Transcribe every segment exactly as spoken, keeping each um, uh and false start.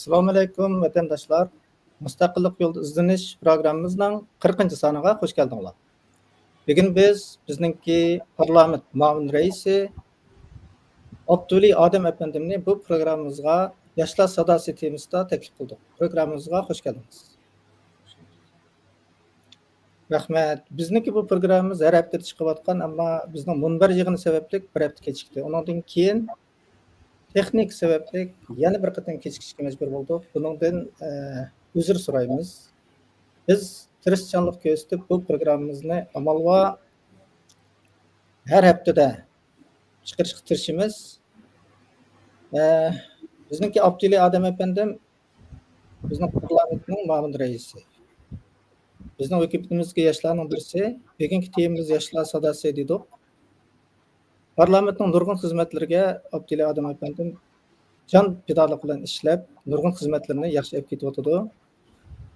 ئەسسالامۇئەلەيكۇم، ۋەتەنداشلار. مۇستەقىللىق يولىدا ئىزدىنىش پروگراممىمىزنىڭ قىرىقىنچى سانىغا خۇش كەلدىڭلار. بۈگۈن بىز بىزنىڭكى پارلامېنت مۇئاۋىن رەئىسى ئابدۇۋەلى ئادەم ئەپەندىمنى بۇ پروگراممىمىزغا ياشلار ساداسى تېمىسىدا تەكلىپ قىلدۇق. پروگراممىمىزغا خۇش كەلدىڭىز. رەھمەت. بىزنىڭكى بۇ پروگراممىمىز ھەر ھەپتىدە چىقىۋاتقان، ئەمما بىزنىڭ مۇنبەر يىغىنى سەۋەبلىك بىر ھەپتە كېچىكتى. ئۇنىڭدىن كېيىن تېخنىكا سەۋەبلىك يەنە بىر قېتىم كېچىكىشكە مەجبۇر بولدۇق. بۇنىڭدىن، ئە، ئۆزۈر سورايمىز. بىز تىرىشچانلىق كۆرسىتىپ، بۇ پروگراممىمىزنى ئامال بار ھەر ھەپتىدە چىقىرىشقا تىرىشىمىز. ئە، بىزنىڭكى ئابدۇۋەلى ئادەم ئەپەندىم بىزنىڭ پارلامېنتنىڭ مۇئاۋىن رەئىسى. بىزنىڭ ھۆكۈمىتىمىزدىكى ياشلارنىڭ بىرسى. بۈگۈنكى تېمىمىز ياشلار ساداسى دېدۇق. پارلامېنتنىڭ نۇرغۇن خىزمەتلىرىگە ئابدۇۋەلى ئادەم ئەپەندىم جان پىدالىق بىلەن ئىشلەپ، نۇرغۇن خىزمەتلىرىنى ياخشى ئېلىپ كېتىۋاتىدۇ.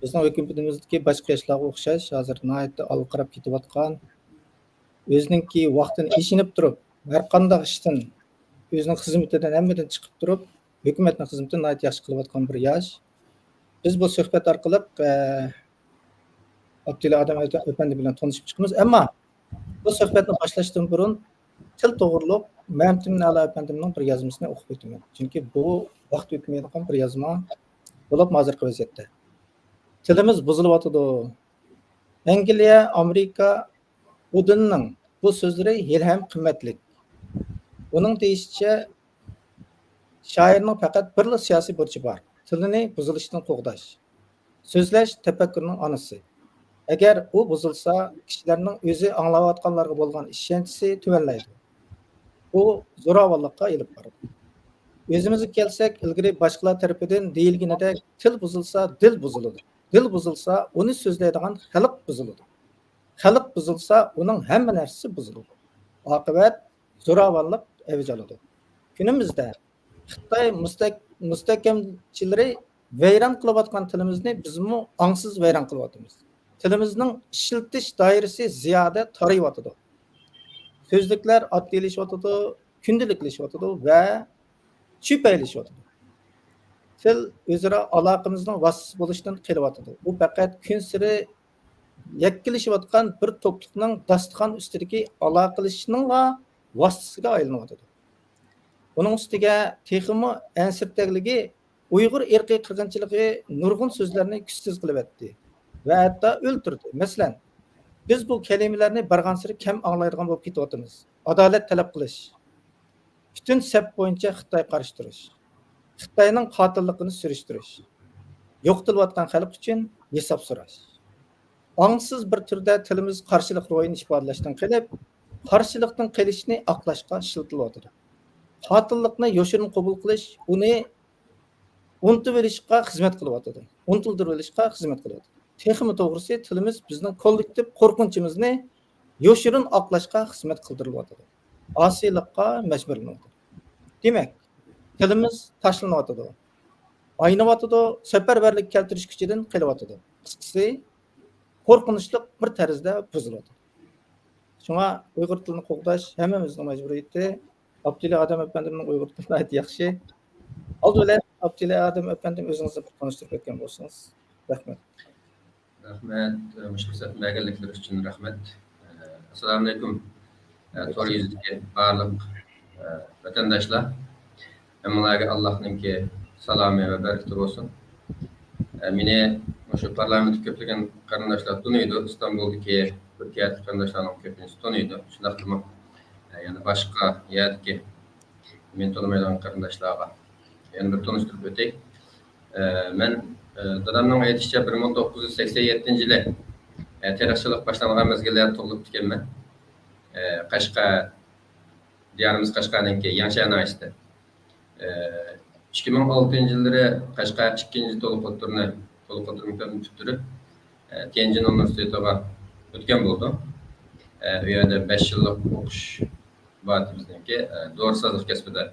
بىزنىڭ ھۆكۈمىتىمىزدىكى باشقا ياشلارغا ئوخشاش، ھازىر ناھايىتى ئالغا قاراپ كېتىۋاتقان، ئۆزىنىڭكى ۋاقتىنى ئېشىنىپ تۇرۇپ، ھەر قانداق ئىشتىن، ئۆزىنىڭ خىزمىتىدىن، ھەممىدىن چىقىپ تۇرۇپ، ھۆكۈمەتنىڭ خىزمىتىنى ناھايىتى ياخشى قىلىۋاتقان بىر ياش. بىز بۇ سۆھبەت ئارقىلىق، ئە، ئابدۇۋەلى ئادەم ئەپەندى بىلەن تونۇشۇپ چىقىمىز. ئەمما بۇ سۆھبەتنى باشلاشتىن بۇرۇن، تىل توغرۇلۇق مەمتىمىن ئەلا ئەپەندىمنىڭ بىر يازمىسىنى ئوقۇپ ئۆتىمەن. چۈنكى بۇ ۋاقىت ئۆتمەيدىغان بىر يازما بولۇپمۇ ھازىرقى ۋەزىيەتتە. تىلىمىز بۇزۇلۇۋاتىدۇ. ئەنگلىيە، ئامېرىكا، بۇ دىننىڭ بۇ سۆزلىرى ھېلىھەم قىممەتلىك. ئۇنىڭ دېيىشىچە، شائىرنىڭ پەقەت بىرلا سىياسىي بۇرچى بار، تىلىنى بۇزۇلۇشتىن قوغداش. سۆزلەش تەپەككۇرنىڭ ئانىسى. ئەگەر ئۇ بۇزۇلسا، كىشىلەرنىڭ ئۆزى ئاڭلاۋاتقانلارغا بولغان ئىشەنچىسى تۆۋەنلەيدۇ. بۇ زوراۋانلىققا ئېلىپ بارىدۇ. ئۆزىمىزگە كەلسەك، ئىلگىرى باشقىلار تەرىپىدىن دېيىلگىنىدەك، تىل بۇزۇلسا، دىل بۇزۇلىدۇ. دىل بۇزۇلسا، ئۇنى سۆزلەيدىغان خەلق بۇزۇلىدۇ. خەلق بۇزۇلسا، ئۇنىڭ ھەممە نەرسىسى بۇزۇلىدۇ. ئاقىۋەت زوراۋانلىق ئەۋج ئالىدۇ. كۈنىمىزدە خىتاي مۇستەك-، مۇستەھكەمچىلىرى ۋەيران قىلىۋاتقان تىلىمىزنى بىزمۇ ئاڭسىز ۋەيران قىلىۋاتىمىز. تىلىمىزنىڭ ئىشلىتىش دائىرىسى زىيادە تارىيىۋاتىدۇ. سۆزلۈكلەر ئاددىيلىشىۋاتىدۇ، كۈندىلىكلىشىۋاتىدۇ ۋە چۈپەيلىشىۋاتىدۇ. تىل ئۆزئارا ئالاقىمىزنىڭ ۋاسىتىسى بولۇشتىن قېلىۋاتىدۇ. ئۇ پەقەت كۈنسېرى يەككىلىشىۋاتقان بىر توپلۇقنىڭ داستىخان ئۈستىدىكى ئالاقىلىشىشنىڭلا ۋاسىتىسىگە ئايلىنىۋاتىدۇ. ئۇنىڭ ئۈستىگە تېخىمۇ ئەنسىرىتەرلىكى، ئۇيغۇر ئىرقىي قىرغىنچىلىقى نۇرغۇن سۆزلەرنى كۈچسىز قىلىۋەتتى ۋە ھەتتا ئۆلتۈردى. مەسىلەن، بىز بۇ كەلىمىلەرنى بارغانسېرى كەم ئاڭلايدىغان بولۇپ كېتىۋاتىمىز. ئادالەت تەلەپ قىلىش، پۈتۈن سەپ بويىچە خىتايغا قارشى تۇرۇش، خىتاينىڭ قاتىللىقىنى سۈرۈشتۈرۈش، يوقىتىلىۋاتقان خەلق ئۈچۈن ھېساب سوراش. ئاڭسىز بىر تۈردە تىلىمىز قارشىلىق روھىنى ئىپادىلەشتىن قېلىپ، قارشىلىقتىن قېلىشنى ئاقلاشقا ئىشلىتىلىۋاتىدۇ. قاتىللىقنى يوشۇرۇن قوبۇل قىلىش ئۇنى ئۇنتۇۋېلىشقا خىزمەت قىلىۋاتىدۇ. ئۇنتۇلدۇرۇۋېلىشقا خىزمەت قىلىۋاتىدۇ. تېخىمۇ توغرىسى، تىلىمىز بىزنىڭ كوللېكتىپ قورقۇنچىمىزنى يوشۇرۇن ئاقلاشقا خىزمەت قىلدۇرۇلۇۋاتىدۇ. ئاسىيلىققا مەجبۇرلىنىۋاتىدۇ. دېمەك، تىلىمىز تاشلىنىۋاتىدۇ، ئاينىۋاتىدۇ، سەپەرۋەرلىك كەلتۈرۈش كۈچىدىن قېلىۋاتىدۇ. قىسقىسى، قورقۇنچلۇق بىر تەرزدە بۇزۇلىۋاتىدۇ. شۇڭا ئۇيغۇر تىلىنى قوغداش ھەممىمىزنىڭ مەجبۇرىيىتى. ئابدۇللا ئادەم ئەپەندىمنىڭ ئۇيغۇر تىلى ناھايىتى ياخشى. ئالدى بىلەن ئابدۇللا ئادەم ئەپەندىم ئۆزىڭىزنى بىر تونۇشتۇرۇپ ئۆتكەن بولسىڭىز. رەھمەت. رەھمەت، مۇشۇ پۇرسەتنى بەرگەنلىكلىرى ئۈچۈن رەھمەت. ئەسسالامۇئەلەيكۇم. تور يۈزىدىكى بارلىق ۋەتەنداشلار، ھەممىڭلارغا ئاللاھنىڭكى سالامى ۋە بەرىكىتى بولسۇن. مېنى مۇشۇ پارلامېنتتا كۆپلىگەن قېرىنداشلار تونۇيدۇ، ئىستانبۇلدىكى تۈركىيەدىكى قېرىنداشلارنىڭ كۆپىنچىسى تونۇيدۇ. شۇنداقتىمۇ يەنە باشقا يەردىكى مېنى تونۇمايدىغان قېرىنداشلارغا يەنە بىر تونۇشتۇرۇپ ئۆتەي. ئە، مەن، ئە، دادامنىڭ ئېيتىشىچە، بىر مىڭ توققۇز يۈز سەكسەن يەتتىنچى يىلى، ئە، تېرىقچىلىق باشلانغان مەزگىللەردە تۇغۇلۇپتىكەنمەن. ئە، قەشقەر، دىيارىمىز قەشقەرنىڭكى يەڭشە ناھىيەسىدە. ئە، ئىككى مىڭ ئالتىنچى يىللىرى قەشقەر ئىككىنچى تولۇق ئوتتۇرىنى، تولۇق ئوتتۇرا مەكتەپنى پۈتتۈرۈپ، ئە، تيەنجىن ئۇنىۋېرسىتېتىغا ئۆتكەن بولدۇم. ئە، ئۇ يەردە بەش يىللىق ئوقۇش بار بىزنىڭكى، ئە، دورىسازلىق كەسپىدە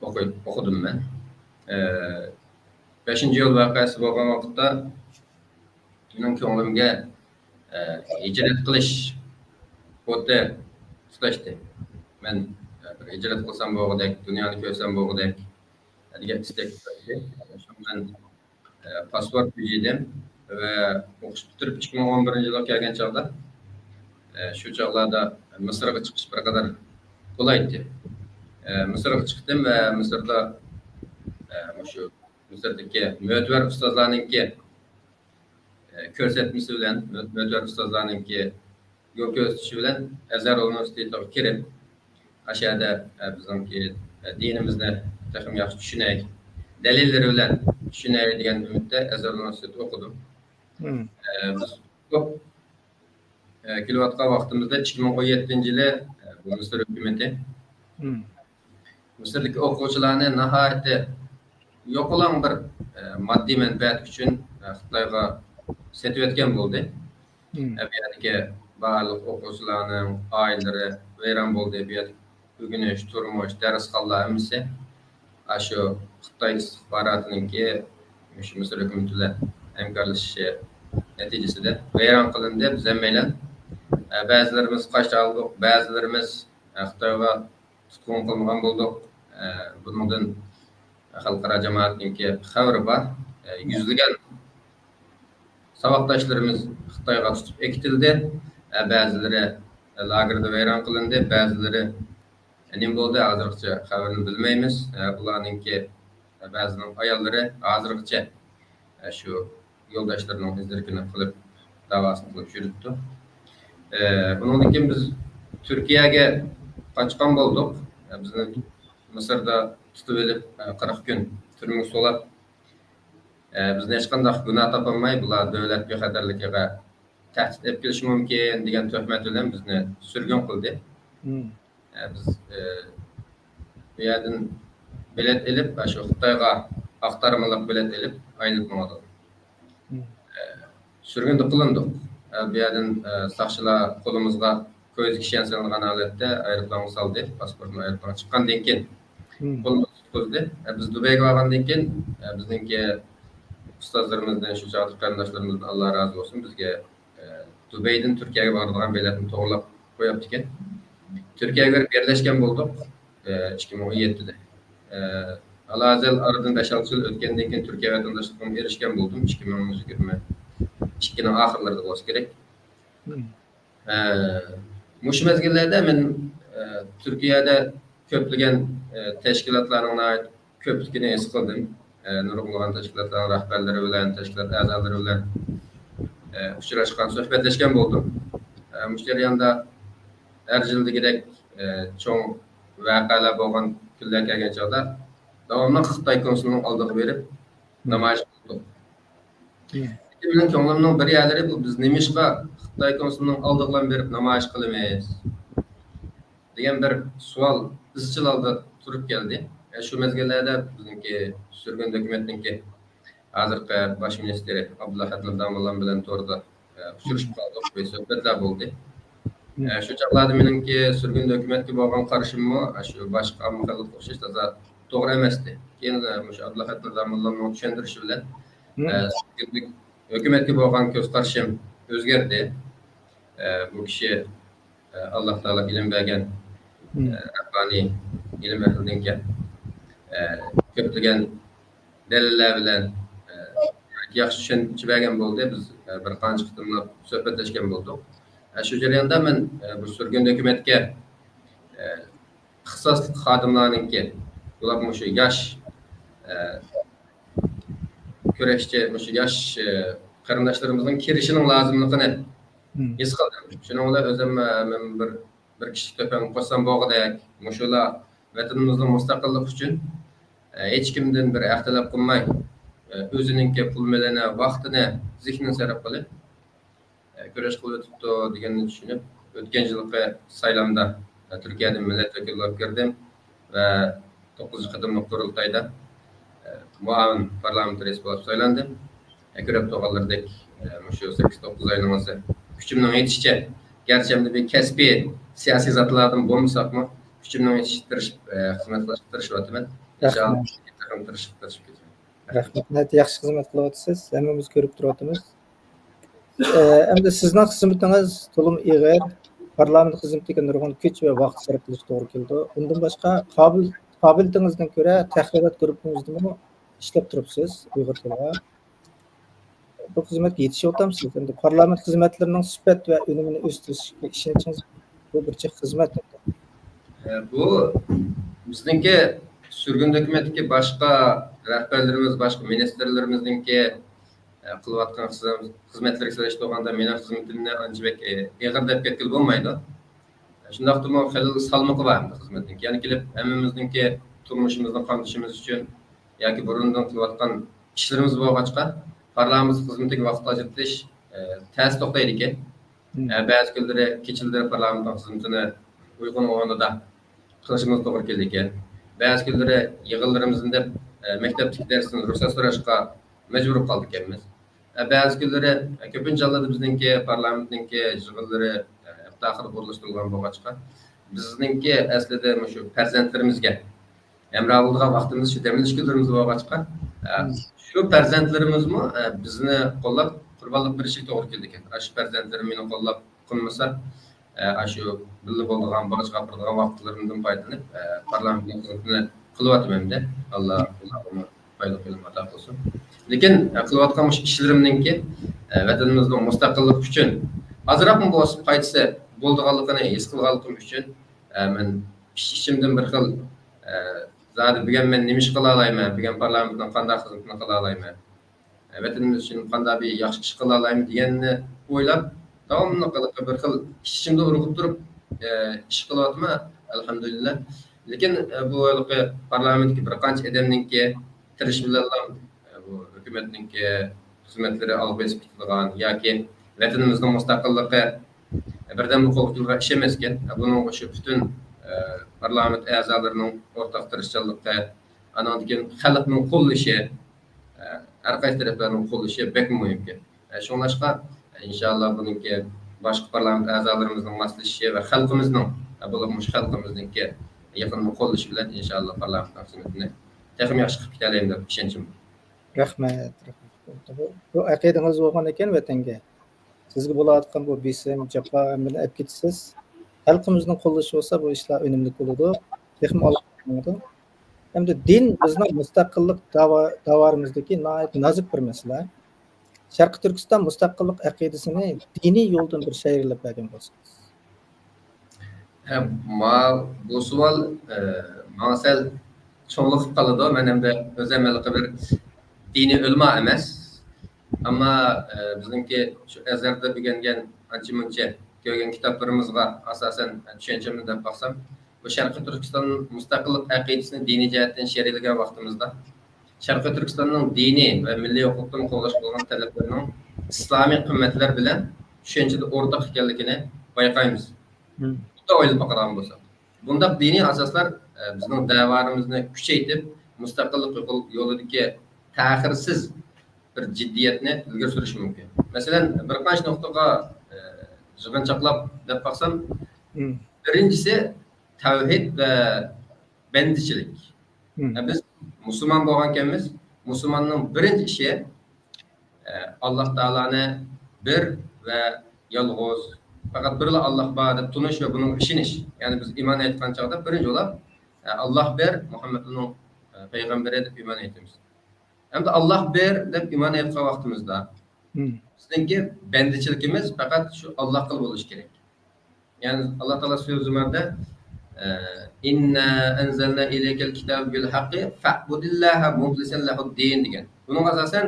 ئوقۇي-، ئوقۇدۇم مەن. ئە، بەشىنچى ئىيۇل ۋەقەسى بولغان ۋاقىتتا مېنىڭ كۆڭلۈمگە، ئە، ھىجرەت قىلىش ئوتى تۇتاشتى. مەن، ئە، بىر ھىجرەت قىلسام بولغۇدەك، دۇنيانى كۆرسەم بولغۇدەك، دېگەن ئىستەك بەردى. شۇڭا مەن، ئە، پاسپورت بېجىدىم ۋە ئوقۇش پۈتتۈرۈپ ئىككى مىڭ ئون بىرىنچى يىلغا كەلگەن چاغدا، ئە، شۇ چاغلاردا مىسىرغا چىقىش بىر قەدەر قولايتتى. ئە، مىسىرغا چىقتىم ۋە مىسىردا، ئە، مۇشۇ مىسىردىكى مۆتىۋەر ئۇستازلارنىڭكى، ئە، كۆرسەتمىسى بىلەن، مۆ-، مۆتىۋەر ئۇستازلارنىڭكى يول كۆرسىتىشى بىلەن ئەزھەر ئۇنىۋېرسىتېتىغا كىرىپ، ئاشۇ يەردە، ئە، بىزنىڭكى، ئە، دىنىمىزنى تېخىمۇ ياخشى چۈشىنەي، دەلىللىرى بىلەن چۈشىنەي دېگەن ئۈمىدتە ئەزھەر ئۇنىۋېرسىتېتىدا ئوقۇدۇم. مم. ئە، بىز ئوقۇپ، ئە، كېلىۋاتقان ۋاقتىمىزدا ئىككى مىڭ ئون يەتتىنچى يىلى، ئە، بۇ مىسىر ھۆكۈمىتى مم. مىسىردىكى ئوقۇغۇچىلارنى ناھايىتى يوقىلاڭ بىر، ئە، ماددىي مەنپەئەت ئۈچۈن، ئە، خىتايغا سېتىۋەتكەن بولدى. مم. ئە، بۇ يەردىكى بارلىق ئوقۇغۇچىلارنىڭ ئائىلىلىرى ۋەيران بولدى. بۇ يەردىكى ئۆگىنىش، تۇرمۇش، دەرسخانىلار ھەممىسى ئاشۇ خىتاي ئىستىخباراتىنىڭكى مۇشۇ مىسىر ھۆكۈمىتى بىلەن ھەمكارلىشىشى نەتىجىسىدە ۋەيران قىلىندى. بىز ھەممەيلەن، ئە، بەزىلىرىمىز قاچالاندۇق، بەزىلىرىمىز، ئە، خىتايغا تۇتقۇن قىلىنغان بولدۇق. ئە، بۇنىڭدىن خەلقئارا جامائەتنىڭكى خەۋىرى بار. ئە، يۈزلىگەن ساۋاقداشلىرىمىز خىتايغا تۇتۇپ ئەكېتىلدى. ئە، بەزىلىرى لاگېردا ۋەيران قىلىندى، بەزىلىرى نېمە بولدى، ھازىرغىچە خەۋىرىنى بىلمەيمىز. ئە، ئۇلارنىڭكى، ئە، بەزىنىڭ ئاياللىرى ھازىرغىچە، ئە، شۇ يولداشلىرىنىڭ ئىز-دېرىكىنى قىلىپ، داۋاسىنى قىلىپ يۈرۈپتۇ. ئە، ئۇنىڭدىن كېيىن بىز تۈركىيەگە قاچقان بولدۇق. ئە، بىزنى مىسىردا تۇتۇۋېلىپ، ئە، قىرىق كۈن تۈرمىگە سولاپ، ئە، بىزنى ھېچقانداق گۇناھ تاپالماي، بۇلار دۆلەت بىخەتەرلىكىگە تەھدىت ئېلىپ كېلىشى مۇمكىن دېگەن تۆھمەت بىلەن بىزنى سۈرگۈن قىلدى. مم. ئە، بىز، ئە، بۇ يەردىن بېلەت ئېلىپ، ئاشۇ خىتايغا ئاق تارمىلىق بېلەت ئېلىپ، ئايلىنىپ ماڭدۇق. مم. ئە، سۈرگۈندە قىلىندۇق. ئە، بۇ يەردىن، ئە، ساقچىلار قولىمىزغا كويزا كىشەن سېلىنغان ھالەتتە ئايروپىلانغا سالدى. پاسپورتنى ئايروپىلانغا چىققاندىن كېيىن مم. قولىمىزغا تۇتقۇزدى. ئە، بىز دۇبەيگە بارغاندىن كېيىن، ئە، بىزنىڭكى ئۇستازلىرىمىزدىن، شۇ چاغدىكى قېرىنداشلىرىمىزدىن ئاللا رازى بولسۇن، بىزگە، ئە، دۇبەيدىن تۈركىيەگە بارىدىغان بېلەتنى توغرىلاپ قويۇپتىكەن. تۈركىيەگە بېرىپ يەرلەشكەن بولدۇق، ئە، ئىككى مىڭ ئون يەتتىدە. ئە، ھازىر ئارىدىن بەش-ئالتە يىل ئۆتكەندىن كېيىن تۈركىيە ۋەتەنداشلىقىغا ئېرىشكەن بولدۇم، ئىككى مىڭ يىگىرمە ئىككىنىڭ ئاخىرلىرىدا بولسا كېرەك. مم. ئە، مۇشۇ مەزگىللەردە مەن، ئە، تۈركىيەدە كۆپلىگەن، ئە، تەشكىلاتلارنىڭ ناھايىتى كۆپلۈكىنى ھېس قىلدىم. ئە، نۇرغۇنلىغان تەشكىلاتلارنىڭ رەھبەرلىرى بىلەن، تەشكىلات ئەزالىرى بىلەن، ئە، ئۇچراشقان، سۆھبەتلەشكەن بولدۇم. ئە، مۇشۇ جەرياندا ھەر يىلدىكىدەك، ئە، چوڭ ۋەقەلەر بولغان كۈنلەر كەلگەن چاغدا داۋاملىق خىتاي كونسۇلىنىڭ ئالدىغا بېرىپ، نامايىش قىلدۇق. لېكىن مېنىڭ كۆڭلۈمنىڭ بىر يەرلىرى بۇ، بىز نېمىشقا خىتاي كونسۇلىنىڭ ئالدىغىلا بېرىپ نامايىش قىلىمىز دېگەن بىر سوئال ئىزچىل ھالدا تۇرۇپ كەلدى. ئە، شۇ مەزگىللەردە بىزنىڭكى سۈرگۈندە ھۆكۈمەتنىڭكى ھازىرقى باش مىنىستىرى ئابدۇللا خەتىر داموللام بىلەن توردا ئۇچرىشىپ قالدۇق، بىر سۆھبەتلەر بولدى. مم. ئە، شۇ چاغلاردا مېنىڭكى سۈرگۈندە ھۆكۈمەتكە بولغان قارىشىممۇ، ئە، شۇ باشقا ئامما خەلققە ئوخشاش تازا توغرا ئەمەستى. كېيىن، ئە، مۇشۇ ئابدۇللا خەتىر داموللامنىڭ چۈشەندۈرۈشى بىلەن، مم. ئە، سۈرگۈندە ھۆكۈمەتكە بولغان كۆز قارىشىم ئۆزگەردى. ئە، بۇ كىشى، ئە، ئاللا تائالا ئىلىم بەرگەن، مم. ئە، رەببانىي ئىلىم ئەھلىدىنكەن. ئە، كۆپلىگەن دەلىللەر بىلەن، ئە، ياخشى چۈشەنچە بەرگەن بولدى. بىز، ئە، بىر قانچە قېتىملاپ سۆھبەتلەشكەن بولدۇق. ئە، شۇ جەرياندا مەن، ئە، بۇ سۈرگۈندە ھۆكۈمەتكە، ئە، ئىختىساسلىق خادىملارنىڭكى، بولۇپمۇ مۇشۇ ياش، ئە، كۈرەشچى، مۇشۇ ياش، ئە، قېرىنداشلىرىمىزنىڭ كىرىشىنىڭ لازىملىقىنى مم. ھېس قىلدىم. شۇنىڭ بىلەن ئۆزۈم، ئە، مەن بىر، بىر كىشىلىك تۆھپەمنى قوشسام بولغۇدەك، مۇشۇلار ۋەتىنىمىزنىڭ مۇستەقىللىقى ئۈچۈن، ئە، ھېچكىمدىن بىر ھەق تەلەپ قىلماي، ئە، ئۆزىنىڭكى پۇل مېلىنى، ۋاقتىنى، زېھنىنى سەرپ قىلىپ، ئە، كۈرەش قىلىۋېتىپتۇ دېگەننى چۈشىنىپ، ئۆتكەن يىلقى سايلامدا، ئە، تۈركىيەدىن مىللەت ۋەكىلى بولۇپ كىردىم ۋە توققۇزىنچى قېتىملىق قۇرۇلتايدا، ئە، مۇئاۋىن پارلامېنت رەئىسى بولۇپ سايلاندىم. ئە، كۆرۈپ تۇرغانلىرىدەك، ئە، مۇشۇ سەككىز، توققۇز ئاينىڭ ئىچىدە كۈچۈمنىڭ يېتىشىچە، گەرچە ئەمدى بىر كەسپىي سىياسىي زاتلاردىن بولمىساقمۇ، كۈچۈمنىڭ يېتىشىچە تىرىشىپ، ئە، خىزمەت قىلىشقا تىرىشىۋاتىمەن. رەھمەت. ئىنشائاللا، تېخىمۇ تىرىشىپ، تىرىشىپ كېتىمەن. رەھمەت. ناھايىتى ياخشى خىزمەت قىلىۋاتىسىز. ھەممىمىز كۆرۈپ تۇرۇۋاتىمىز. ئە، ئەمدى سىزنىڭ خىزمىتىڭىز تولىمۇ ئېغىر. پارلامېنت خىزمىتىگە نۇرغۇن كۈچ ۋە ۋاقىت سەرپ قىلىش توغرا كېلىدۇ. ئۇندىن باشقا، قابىل قابىلىيىتىڭىزدىن كۆرە تەھرىرات گۇرۇپپىڭىزدىمۇ ئىشلەپ تۇرۇپسىز ئۇيغۇر تىلىغا. بۇ خىزمەتكە يېتىشىۋاتامسىز؟ ئەمدى پارلامېنت خىزمەتلىرىنىڭ سۈپەت ۋە ئۈنۈمىنى ئۆستۈرۈشكە ئىشەنچىڭىز بۇ بىر جىق خىزمەت. بۇ بىزنىڭكى سۈرگۈندە ھۆكۈمەتتىكى باشقا رەھبەرلىرىمىز، باشقا مىنىستىرلىرىمىزنىڭكى قىلىۋاتقان خىزمەتلىرىگە سېلىشتۇرغاندا مېنىڭ خىزمىتىمنى ئانچە بەك ئېغىر دەپ كەتكىلى بولمايدۇ. شۇنداقتىمۇ خېلى سالمىقى بار ئەمدى خىزمەتنىڭكى. يەنە كېلىپ ھەممىمىزنىڭكى تۇرمۇشىمىزنى قامدىشىمىز ئۈچۈن ياكى بۇرۇندىن قىلىۋاتقان ئىشلىرىمىز بولغاچقا، پارلامېنت خىزمىتىگە ۋاقىت ئاجرىتىش تەس توختايدىكەن. بەزى كۈنلىرى كېچىلىرى پارلامېنتنىڭ خىزمىتىنى ئۇيقۇنىڭ ئورنىدا قىلىشىمىز توغرا كېلىدىكەن. بەزى كۈنلىرى يىغىنلىرىمىزنى دەپ مەكتەپتىكى دەرستىن رۇخسەت سوراشقا مەجبۇر بولۇپ قالىدىكەنمىز. بەزى كۈنلىرى كۆپىنچە ھاللاردا بىزنىڭكى پارلامېنتنىڭكى يىغىنلىرى ھەپتە ئاخىرىدا ئورۇنلاشتۇرۇلغان بولغاچقا، بىزنىڭكى ئەسلىدە مۇشۇ پەرزەنتلىرىمىزگە ھەمراھ بولىدىغان ۋاقتىمىز شۇ دەم ئېلىش كۈنلىرىمىز بولغاچقا، شۇ پەرزەنتلىرىمىزمۇ بىزنى قوللاپ قۇربانلىق بېرىشىگە توغرا كېلىدىكەن. ئاشۇ پەرزەنتلىرىم مېنى قوللاپ قىلمىسا، ئاشۇ بىللە بولىدىغان، باغچە قاپۇرىدىغان ۋاقىتلىرىمدىن پايدىلىنىپ، پارلامېنتنىڭ خىزمىتىنى قىلىۋاتىمەن-دە. ئاللا ئۇلارغىمۇ پايدىلىق بىلىم ئاتا قىلسۇن. لېكىن قىلىۋاتقان مۇشۇ ئىشلىرىمنىڭكى ۋەتىنىمىزنىڭ مۇستەقىللىقى ئۈچۈن ئازراقمۇ بولسا پايدىسى بولىدىغانلىقىنى ھېس قىلغانلىقىم ئۈچۈن، مەن ئىچ-ئىچىمدىن بىر خىل زادى بۈگۈن مەن نېمە ئىش قىلالايمەن، بۈگۈن پارلامېنتنىڭ قانداق خىزمىتىنى قىلالايمەن، ۋەتىنىمىز ئۈچۈن قانداق بىر ياخشى ئىش قىلالايمەن دېگەننى ئويلاپ، داۋاملىق بىر خىل ئىچ-ئىچىمدە ئۇرغۇپ تۇرۇپ ئىش قىلىۋاتىمەن، ئەلھەمدۇلىللا. لېكىن بۇ ھېلىقى پارلامېنتتىكى بىر قانچە ئادەمنىڭكى تىرىشىش بىلەنلا بۇ ھۆكۈمەتنىڭكى خىزمەتلىرى ئالغا بېسىپ كېتىدىغان ياكى ۋەتىنىمىزنىڭ مۇستەقىللىقى بىردەمدە قولغا كېلىدىغان ئىش ئەمەسكەن. بۇنىڭغا شۇ پۈتۈن پارلامېنت ئەزالىرىنىڭ ئورتاق تىرىشچانلىقى، ئانىڭدىن كېيىن خەلقنىڭ قوللىشى، ھەر قايسى تەرەپلەرنىڭ قوللىشى بەكمۇ مۇھىمكەن. شۇڭلاشقا، ئىنشاللا بۇنىڭكى باشقا پارلامېنت ئەزالىرىمىزنىڭ ماسلىشىشى ۋە خەلقىمىزنىڭ، بولۇپمۇ مۇشۇ خەلقىمىزنىڭكى يېقىن قوللىشى بىلەن ئىنشاللا پارلامېنتنىڭ خىزمىتىنى تېخىمۇ ياخشى قىلىپ كېتەلەيمەن دەپ ئىشەنچىم بار. رەھمەت، رەھمەت. بۇ، بۇ ئەقىدىڭىز بولغان ئىكەن ۋەتەنگە، سىزگە بولۇۋاتقان بۇ بېسىم، جاپا ھەممىنى ئەپ كېتىسىز. خەلقىمىزنىڭ قوللىشى بولسا بۇ ئىشلار ئۈنۈملۈك بولىدۇ. تېخىمۇ ئالغا بارىدۇ. ئەمدى دىن بىزنىڭ مۇستەقىللىق داۋا-، داۋارىمىزدىكى ناھايىتى نازۇك بىر مەسىلە. شەرقىي تۈركىستان مۇستەقىللىق ئەقىدىسىنى دىنىي يولدىن بىر شەرھلەپ بەرگەن بولسىڭىز. ھە، ما-، بۇ سوئال، ئە، ماڭا سەل چوڭلۇقۇپ قالىدۇ. مەن ئەمدى ئۆزۈم ھېلىقى بىر دىنىي ئۆلىما ئەمەس. ئەمما، ئە، بىزنىڭكى شۇ ئەزھەردە ئۆگەنگەن ئانچە مۇنچە كۆرگەن كىتابلىرىمىزغا ئاساسەن چۈشەنچەمنى دەپ باقسام، بۇ شەرقىي تۈركىستان مۇستەقىللىق ئەقىدىسىنى دىنىي جەھەتتىن شەرھلىگەن ۋاقتىمىزدا، شەرقىي تۈركىستاننىڭ دىنىي ۋە مىللىي ھوقۇقتىن قوغداشقا بولغان تەلەپلىرىنىڭ ئىسلامىي قىممەتلەر بىلەن چۈشەنچىدە ئورتاق ئىكەنلىكىنى بايقايمىز. بۇنداق ئويلاپ باقىدىغان بولساق، بۇنداق دىنىي ئاساسلار، ئە، بىزنىڭ دەۋالىرىمىزنى كۈچەيتىپ، مۇستەقىللىق يول-، يولىدىكى تەخىرسىز بىر جىددىيەتنى ئىلگىرى سۈرۈشى مۇمكىن. مەسىلەن، بىر قانچە نۇقتىغا، ئە، يىغىنچاقلاپ دەپ باقسام، بىرىنچىسى تەۋھىد ۋە بەندىچىلىك. ئە، بىز مۇسۇلمان بولغانكەنمىز، مۇسۇلماننىڭ بىرىنچى ئىشى، ئە، ئاللاھ تائالانى بىر ۋە يالغۇز، پەقەت بىرلا ئاللاھ بار دەپ تونۇش ۋە بۇنىڭغا ئىشىنىش. يەنى بىز ئىمان ئېيتقان چاغدا بىرىنچى بولۇپ، ئە، ئاللاھ بىر، مۇھەممەد ئۇنىڭ، ئە، پەيغەمبىرى دەپ ئىمان ئېيتىمىز. ئەمدى ئاللاھ بىر دەپ ئىمان ئېيتقان ۋاقتىمىزدا، بىزنىڭكى بەندىچىلىكىمىز پەقەت شۇ ئاللاھقىلا بولۇشى كېرەك. يەنى ئاللاھ تائالا سۈرە زۇمەردە، ئە، «ئىننا ئەنزەلنا ئىلەيكەل كىتابە بىل ھەققى فەئبۇدىللاھە مۇخلىسەن لەھۇددىن» دېگەن. بۇنىڭغا ئاساسەن،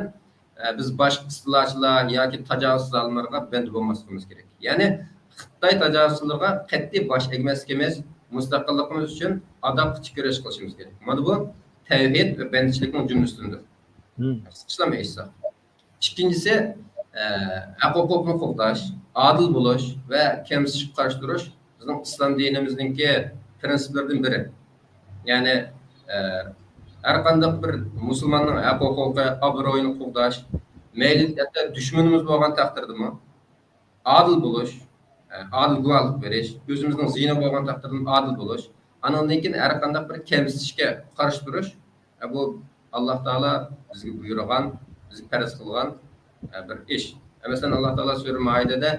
ئە، بىز باشقا ئىستىلاچىلار ياكى تاجاۋۇز زالىملىرىغا بەندە بولماسلىقىمىز كېرەك. يەنى خىتاي تاجاۋۇزچىلىرىغا قەتئىي باش ئەگمەسلىكىمىز، مۇستەقىللىقىمىز ئۈچۈن ئاداققىچە كۈرەش قىلىشىمىز كېرەك. مانا بۇ تەۋھىد ۋە بەندىچىلىكنىڭ جۈملىسىدىندۇر. قىسقىچىلام ئېيتساق. ئىككىنچىسى، ئە، ھەق ھوقۇقنى قوغداش، ئادىل بولۇش ۋە كەمسىتىشكە قارشى تۇرۇش بىزنىڭ ئىسلام دىنىمىزنىڭكى پىرىنسىپلىرىدىن بىرى. يەنى، ئە، ھەر قانداق بىر مۇسۇلماننىڭ ھەق ھوقۇقى، ئابرۇيىنى قوغداش، مەيلى ھەتتا دۈشمىنىمىز بولغان تەقدىردىمۇ، ئادىل بولۇش، ئادىل گۇۋاھلىق بېرىش، ئۆزىمىزنىڭ زىيىنى بولغان تەقدىردىمۇ ئادىل بولۇش، ئانىڭدىن كېيىن ھەر قانداق بىر كەمسىتىشكە قارشى تۇرۇش، بۇ ئاللاھ تائالا بىزگە بۇيرۇغان، بىزگە پەرز قىلغان بىر ئىش. مەسىلەن، ئاللاھ تائالا سۈرە مائىدەدە،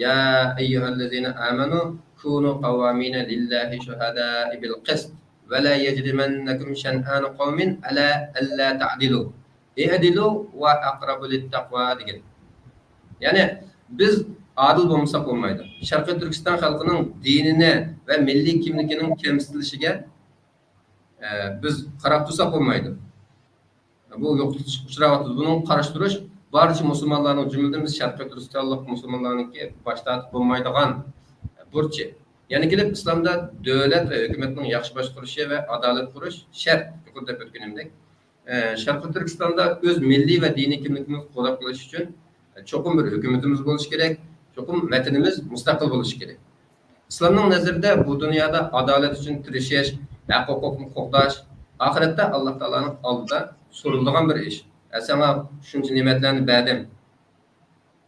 يا ئەييۇھەللەزىنە ئامەنۇ كۇنۇ قەۋۋامىنە لىللاھى شۇھەدائە بىل قىست. ولا يجرمنكم شنآن قوم على ألا تعدلوا اعدلوا هو أقرب للتقوى دېگەن. يەنى بىز ئادىل بولمىساق بولمايدۇ. شەرقىي تۈركىستان خەلقىنىڭ دىنىنى ۋە مىللىي كىملىكىنىڭ كەمسىتىلىشىگە، ئە، بىز قاراپ تۇرساق بولمايدۇ. بۇ يوقىتىلىشقا ئۇچراۋاتىدۇ. بۇنىڭغا قارشى تۇرۇش بارچە مۇسۇلمانلارنىڭ، جۈملىدىن بىز شەرقىي تۈركىستانلىق مۇسۇلمانلارنىڭكى باش تارتىپ بولمايدىغان بۇرچى. يەنە كېلىپ ئىسلامدا دۆلەت ۋە ھۆكۈمەتنىڭ ياخشى باشقۇرۇشى ۋە ئادالەت قۇرۇش شەرت. يۇقىرىدا دەپ ئۆتكىنىمدەك، ئە، شەرقىي تۈركىستاندا ئۆز مىللىي ۋە دىنىي كىملىكىمىزنى قوغداپ قېلىش ئۈچۈن، ئە، چوقۇم بىر ھۆكۈمىتىمىز بولۇشى كېرەك، چوقۇم ۋەتىنىمىز مۇستەقىل بولۇشى كېرەك. ئىسلامنىڭ نەزىرىدە بۇ دۇنيادا ئادالەت ئۈچۈن تىرىشىش، ھەق-ھوقۇقنى قوغداش ئاخىرەتتە ئاللا تائالانىڭ ئالدىدا سورىلىدىغان بىر ئىش. ئە، ساڭا شۇنچە نېمەتلەرنى بەردىم،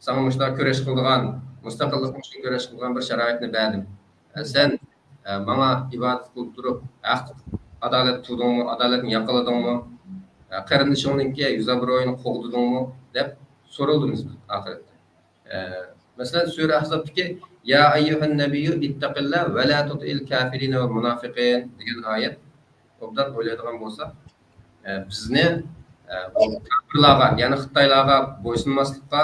ساڭا مۇشۇنداق كۈرەش قىلىدىغان، مۇستەقىللىقىڭ ئۈچۈن كۈرەش قىلىدىغان بىر شارائىتنى بەردىم. ئە، سەن، ئە، ماڭا ئىبادەت قىلىپ تۇرۇپ، ھەق، ئادالەت تۇتۇڭمۇ، ئادالەتنى ياقىلىدىڭمۇ، ئە، قېرىندىشىڭنىڭكى يۈز ئابرۇيىنى قوغدىدىڭمۇ دەپ سورىلىمىز بىز ئاخىرەتتە. ئە، مەسىلەن، سۈرە ئەھزابتىكى يا ئەييۇھەن نەبىييۇ ئىتتەقىللا ۋە لا تۇتىئىل كافىرىنە ۋەل مۇنافىقىن دېگەن ئايەت ئوبدان ئويلايدىغان بولساق، ئە، بىزنى، ئە، بۇ كاپىرلارغا، يەنى خىتايلارغا بويسۇنماسلىققا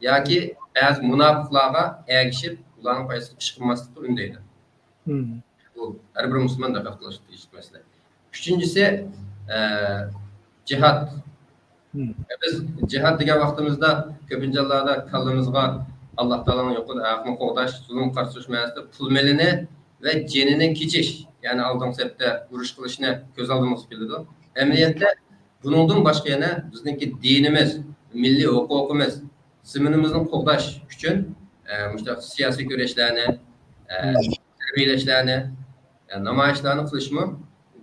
ياكى بەزى مۇناپىقلارغا ئەگىشىپ، ئۇلارنىڭ پايدىسىغا ئىش قىلماسلىققا ئۈندەيدۇ. مم. بۇ ھەر بىر مۇسۇلمان دىققەت قىلىشقا تېگىشلىك مەسىلە. ئۈچىنچىسى، ئە، جىھاد. مم. بىز جىھاد دېگەن ۋاقتىمىزدا كۆپىنچە ھاللاردا كاللىمىزغا ئاللا تائالانىڭ يولىدا ھەقنى قوغداش، زۇلۇمغا قارشى تۇرۇش مەنىسىدە پۇل مېلىنى ۋە جېنىنى كېچىش، يەنى ئالدىنقى سەپتە ئۇرۇش قىلىشنى كۆز ئالدىمىزغا كېلىدۇ. ئەمەلىيەتتە بۇنىڭدىن باشقا يەنە بىزنىڭكى دىنىمىز، مىللىي ھوقۇقىمىز، زېمىنىمىزنى قوغداش ئۈچۈن، ئە، مۇشۇنداق سىياسىي كۈرەشلەرنى، ئە، مم. تەربىيەلەشلەرنى، ئە، نامايىشلارنى قىلىشمۇ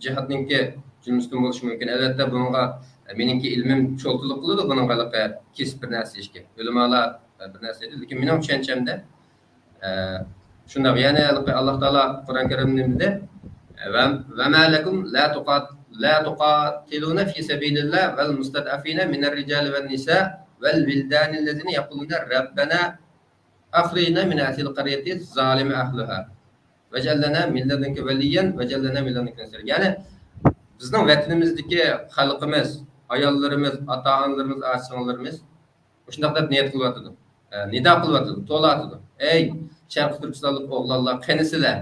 جىھادنىڭكى جۈملىسىدىن بولۇشى مۇمكىن. ئەلۋەتتە، بۇنىڭغا، ئە، مېنىڭكى ئىلمىم چولتىلىق قىلىدۇ، بۇنىڭغا ھېلىقى كېسىپ بىر نەرسە دېيىشكە. ئۆلىمالار، ئە، بىر نەرسە دەيدۇ. لېكىن مېنىڭ چۈشەنچەمدە، ئە، شۇنداق. يەنى ھېلىقى ئاللا تائالا قۇرئان كەرىمدە نېمە دېدى؟ ۋە، ۋە مە لەكۇم لا تۇقات-، لا تۇقاتىلۇنە فى سەبىلىللا ۋەل مۇستەدئەفىنە مىنەر رىجالى ۋەن نىسا ۋەل ۋىلدانىللەزىنە يەقۇلۇنە رەببەنا ئەخرىجنا مىن ھازىھىل قەريەتى زالىمە ئەھلۇھا ۋەجئەل لەنا مىن لەدۇنكە ۋەلىييەن ۋەجئەل لەنا مىن لەدۇنكە نەسىرا. يەنى بىزنىڭ ۋەتىنىمىزدىكى خەلقىمىز، ئاياللىرىمىز، ئاتا-ئانىلىرىمىز، ئاچا-سىڭىللىرىمىز مۇشۇنداق دەپ نىيەت قىلىۋاتىدۇ. ئە، نىدا قىلىۋاتىدۇ، توۋلاۋاتىدۇ. ئەي، شەرقىي تۈركىستانلىق ئوغلانلار، قېنى سىلەر؟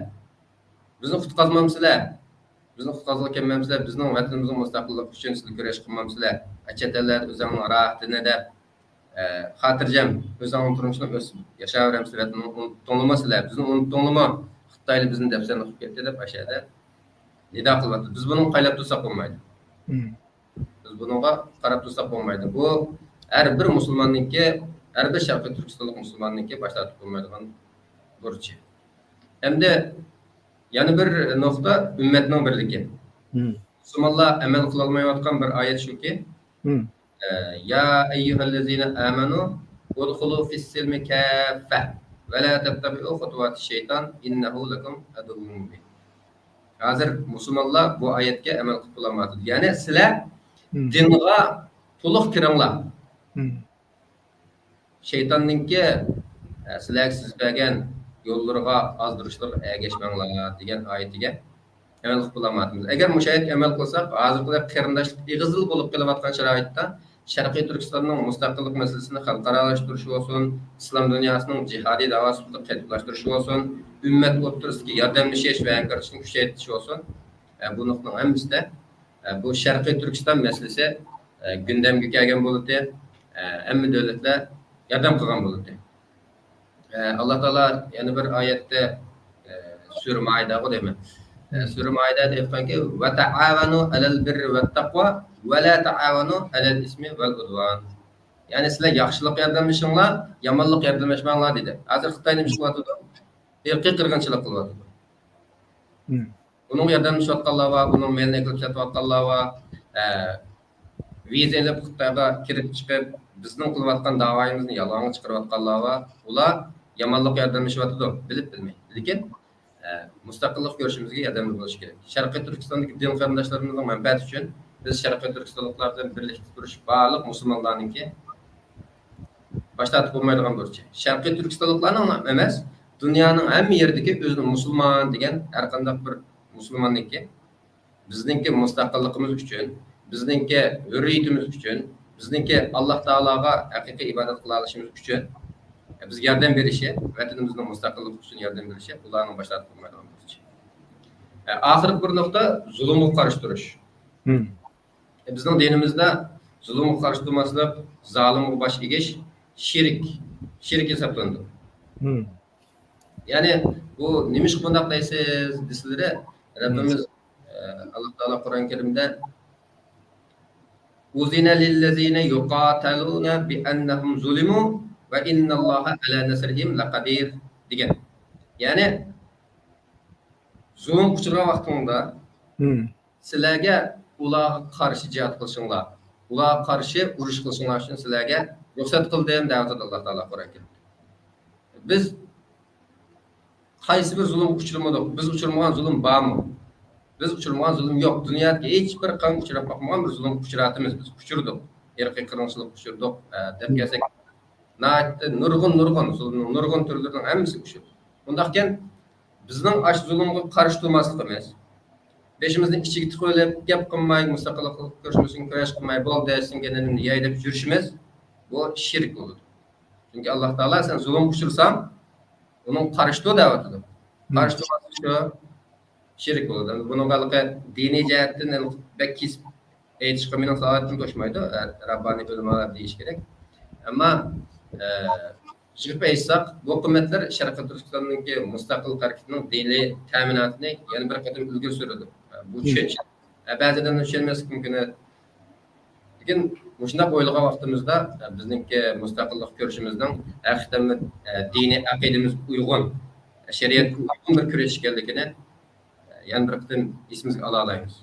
بىزنى قۇتقازمامسىلەر؟ بىزنى قۇتقازغىلى كەلمەمسىلەر؟ بىزنىڭ ۋەتىنىمىزنىڭ مۇستەقىللىقى ئۈچۈن سىلەر كۈرەش قىلمامسىلەر؟ ئە، چەت ئەللەردە ئۆزۈڭنىڭ راھىتىنى دەپ، ئە، خاتىرجەم ئۆزۈڭنىڭ تۇرمۇشىنى ئۆز ياشاۋېرەمسىلەر؟ ۋەتىننى ئۇنتتۇڭلىما سىلەر؟ بىزنى ئۇنتتۇڭلىما؟ خىتايلار بىزنى دەپسەندە قىلىپ كەتتى دەپ ئاشۇ يەردە نىدا قىلىۋاتىدۇ. بىز بۇنىڭغا قايلاپ تۇرساق بولمايدۇ. مم. بىز بۇنىڭغا قاراپ تۇرساق بولمايدۇ. بۇ ھەر بىر مۇسۇلماننىڭكى، ھەر بىر شەرقىي تۈركىستانلىق مۇسۇلماننىڭكى باش تارتىپ بولمايدىغان بۇرچى. ئەمدى يەنە بىر نۇقتا ئۈممەتنىڭ بىرلىكى. مم. مۇسۇلمانلار ئەمەل قىلالمايۋاتقان بىر ئايەت شۇكى، مم. ئە، يا ئەييۇھەللەزىنە ئامەنۇ ئۇدخۇلۇ فىسسىلمى كاففە ۋە لا تەتتەبىئۇ خۇتۇۋاتىش شەيتان ئىننەھۇ لەكۇم ئەدۇۋۋۇم مۇبىن. ھازىر مۇسۇلمانلار بۇ ئايەتكە ئەمەل قىلىپ بولالمايۋاتىدۇ. يەنى سىلەر مم. دىنغا تولۇق كىرىڭلار. مم. شەيتاننىڭكى، ئە، سىلەرگە سىز بەرگەن يوللىرىغا، ئازدۇرۇشلىرىغا ئەگەشمەڭلار دېگەن ئايىتىگە ئەمەل قىلىپ بولالمايۋاتىمىز. ئەگەر مۇشۇ ئايەتكە ئەمەل قىلساق، ھازىرقىدەك قېرىنداشلىق ئېغىزىلا بولۇپ قېلىۋاتقان شارائىتتا شەرقىي تۈركىستاننىڭ مۇستەقىللىق مەسىلىسىنى خەلقئارالاشتۇرۇشى بولسۇن، ئىسلام دۇنياسىنىڭ جىھادىي داۋاسى قېتىملاشتۇرۇشى بولسۇن، ئۈممەت ئوتتۇرىسىدىكى ياردەملىشىش ۋە ھەمكارلىشىشنى كۈچەيتىشى بولسۇن، ئە، بۇ نۇقتىنىڭ ھەممىسىدە، ئە، بۇ شەرقىي تۈركىستان مەسىلىسى، ئە، گۈندەمگە كەلگەن بولاتتى. ئە، ھەممە دۆلەتلەر ياردەم قىلغان بولاتتى. ئە، ئاللا تائالا يەنە بىر ئايەتتە، ئە، سۈرە مائىدەغۇ دەيمەن. ئە، سۈرە مائىدەدە ئېيتقانكى، «ۋە تائاۋەنۇ ئەلەل بىررى ۋەت تەقۋا ۋە لا تائاۋەنۇ ئەلەل ئىسمى ۋەل ئۇدۋان.» يەنى سىلەر ياخشىلىققا ياردەملىشىڭلار، يامانلىققا ياردەملەشمەڭلار دېدى. ھازىر خىتاي نېمە ئىش قىلىۋاتىدۇ؟ ئىرقىي قىرغىنچىلىق قىلىۋاتىدۇ. مم. ئۇنىڭغا ياردەملىشىۋاتقانلار بار، ئۇنىڭ مېلىنى ئېلىپ سېتىۋاتقانلار بار، ئە، ۋىزا ئېلىپ خىتايغا كىرىپ چىقىپ، بىزنىڭ قىلىۋاتقان داۋايىمىزنى يالغانغا چىقىرىۋاتقانلار بار. ئۇلار يامانلىققا ياردەملىشىۋاتىدۇ، بىلىپ بىلمەي. لېكىن، ئە، مۇستەقىللىق كۈرىشىمىزگە ياردەمدە بولۇشى كېرەك. شەرقىي تۈركىستاندىكى دىن قېرىنداشلىرىمىزنىڭ مەنپەئەتى ئۈچۈن بىز شەرقىي تۈركىستانلىقلار بىلەن بىرلىكتە تۇرۇش بارلىق مۇسۇلمانلارنىڭكى باش تارتىپ بولمايدىغان بۇرچى. شەرقىي تۈركىستانلىقلارنىڭ ئەمەس، دۇنيانىڭ ھەممە يېرىدىكى ئۆزىنى مۇسۇلمان دېگەن ھەر قانداق بىر مۇسۇلماننىڭكى بىزنىڭكى مۇستەقىللىقىمىز ئۈچۈن، بىزنىڭكى ھۆررىيىتىمىز ئۈچۈن، بىزنىڭكى ئاللاھ تائالاغا ھەقىقىي ئىبادەت قىلالىشىمىز ئۈچۈن بىزگە ياردەم بېرىشى، ۋەتىنىمىزنىڭ مۇستەقىللىقى ئۈچۈن ياردەم بېرىشى، ئۇلارنىڭ باش تارتىپ قويمايدىغان بىر ئىش. ئاخىرقى بىر نۇقتا، زۇلۇمغا قارشى تۇرۇش. بىزنىڭ دىنىمىزدا زۇلۇمغا قارشى تۇرماسلىق، زالىمغا باش ئېگىش شىرك، شىرك ھېسابلىنىدۇ. يەنى بۇ نېمىشقا بۇنداق دەيسىز دېسىلىرى، رەببىمىز، ئە، ئاللاھ تائالا قۇرئان كەرىمدە، «ئۇزىنە لىللەزىنە يۇقاتەلۇنە بىئەننەھۇم زۇلىمۇ ۋە ئىننەللاھە ئەلە نەسرىھىم لەقەدىر» دېگەن. يەنى زۇلۇمغا ئۇچرىغان ۋاقتىڭدا سىلەرگە ئۇلارغا قارشى جىھاد قىلىشىڭلار، ئۇلارغا قارشى ئۇرۇش قىلىشىڭلار ئۈچۈن سىلەرگە رۇخسەت قىلدىم، دەۋاتىدۇ ئاللاھ تائالا قۇرئان كەرىمدە. بىز قايسى بىر زۇلۇمغا ئۇچرىمىدۇق؟ بىز ئۇچرىمىغان زۇلۇم بارمۇ؟ بىز ئۇچرىمىغان زۇلۇم يوق. دۇنيادىكى ھېچ بىر قەۋم ئۇچراپ باقمىغان بىر زۇلۇمغا ئۇچراتىمىز بىز. ئۇچرىدۇق. ئىرقىي قىرغىنچىلىققا ئۇچرىدۇق. ئە، دەپ كەلسەك، ناھايىتى نۇرغۇن، نۇرغۇن زۇلۇمنىڭ نۇرغۇن تۈرلىرىنىڭ ھەممىسىگە ئۇچرىدۇق. ئۇنداقكەن، بىزنىڭ ئاشۇ زۇلۇمغا قارشى تۇرماسلىقىمىز، بېشىمىزنى ئىچىگە تىقىۋېلىپ، گەپ قىلماي، مۇستەقىللىق كۆرۈشمىسۇن، كۈرەش قىلماي، بولدى، سىڭگەننى يەي دەپ يۈرۈشىمىز، بۇ شىرك بولىدۇ. چۈنكى ئاللاھ تائالا سەن زۇلۇمغا ئۇچرىساڭ، ئۇنىڭغا قارشى تۇر دەۋاتىدۇ. قارشى تۇرماسلىق شۇ شىرك بولىدۇ. بۇنىڭغا ھېلىقى دىنىي جەھەتتىن ھېلىقى بەك كېسىپ ئېيتىشقا مېنىڭ سالاھىيىتىم توشمايدۇ، ئە، رەببانىي ئۆلىمالار دېيىش كېرەك. ئەمما، ئە، يىغىپ ئېيتساق، بۇ قىممەتلەر شەرقىي تۈركىستاننىڭكى مۇستەقىللىق ھەرىكىتىنىڭ دىنىي تەمىناتىنى يەنە بىر قېتىم ئىلگىرى سۈرىدۇ. بۇ چۈشەنچە، ئە، بەزى ئادەملەر چۈشەنمەسلىكى مۇمكىن. لېكىن مۇشۇنداق ئويلىغان ۋاقتىمىزدا، ئە، بىزنىڭكى مۇستەقىللىق كۈرىشىمىزنىڭ ھەقىقەتەن، ئە، دىنىي ئەقىدىمىزگە ئۇيغۇن، شەرىئەتكە ئۇيغۇن بىر كۈرەش ئىكەنلىكىنى، ئە، يەنە بىر قېتىم ئېسىمىزگە ئالالايمىز.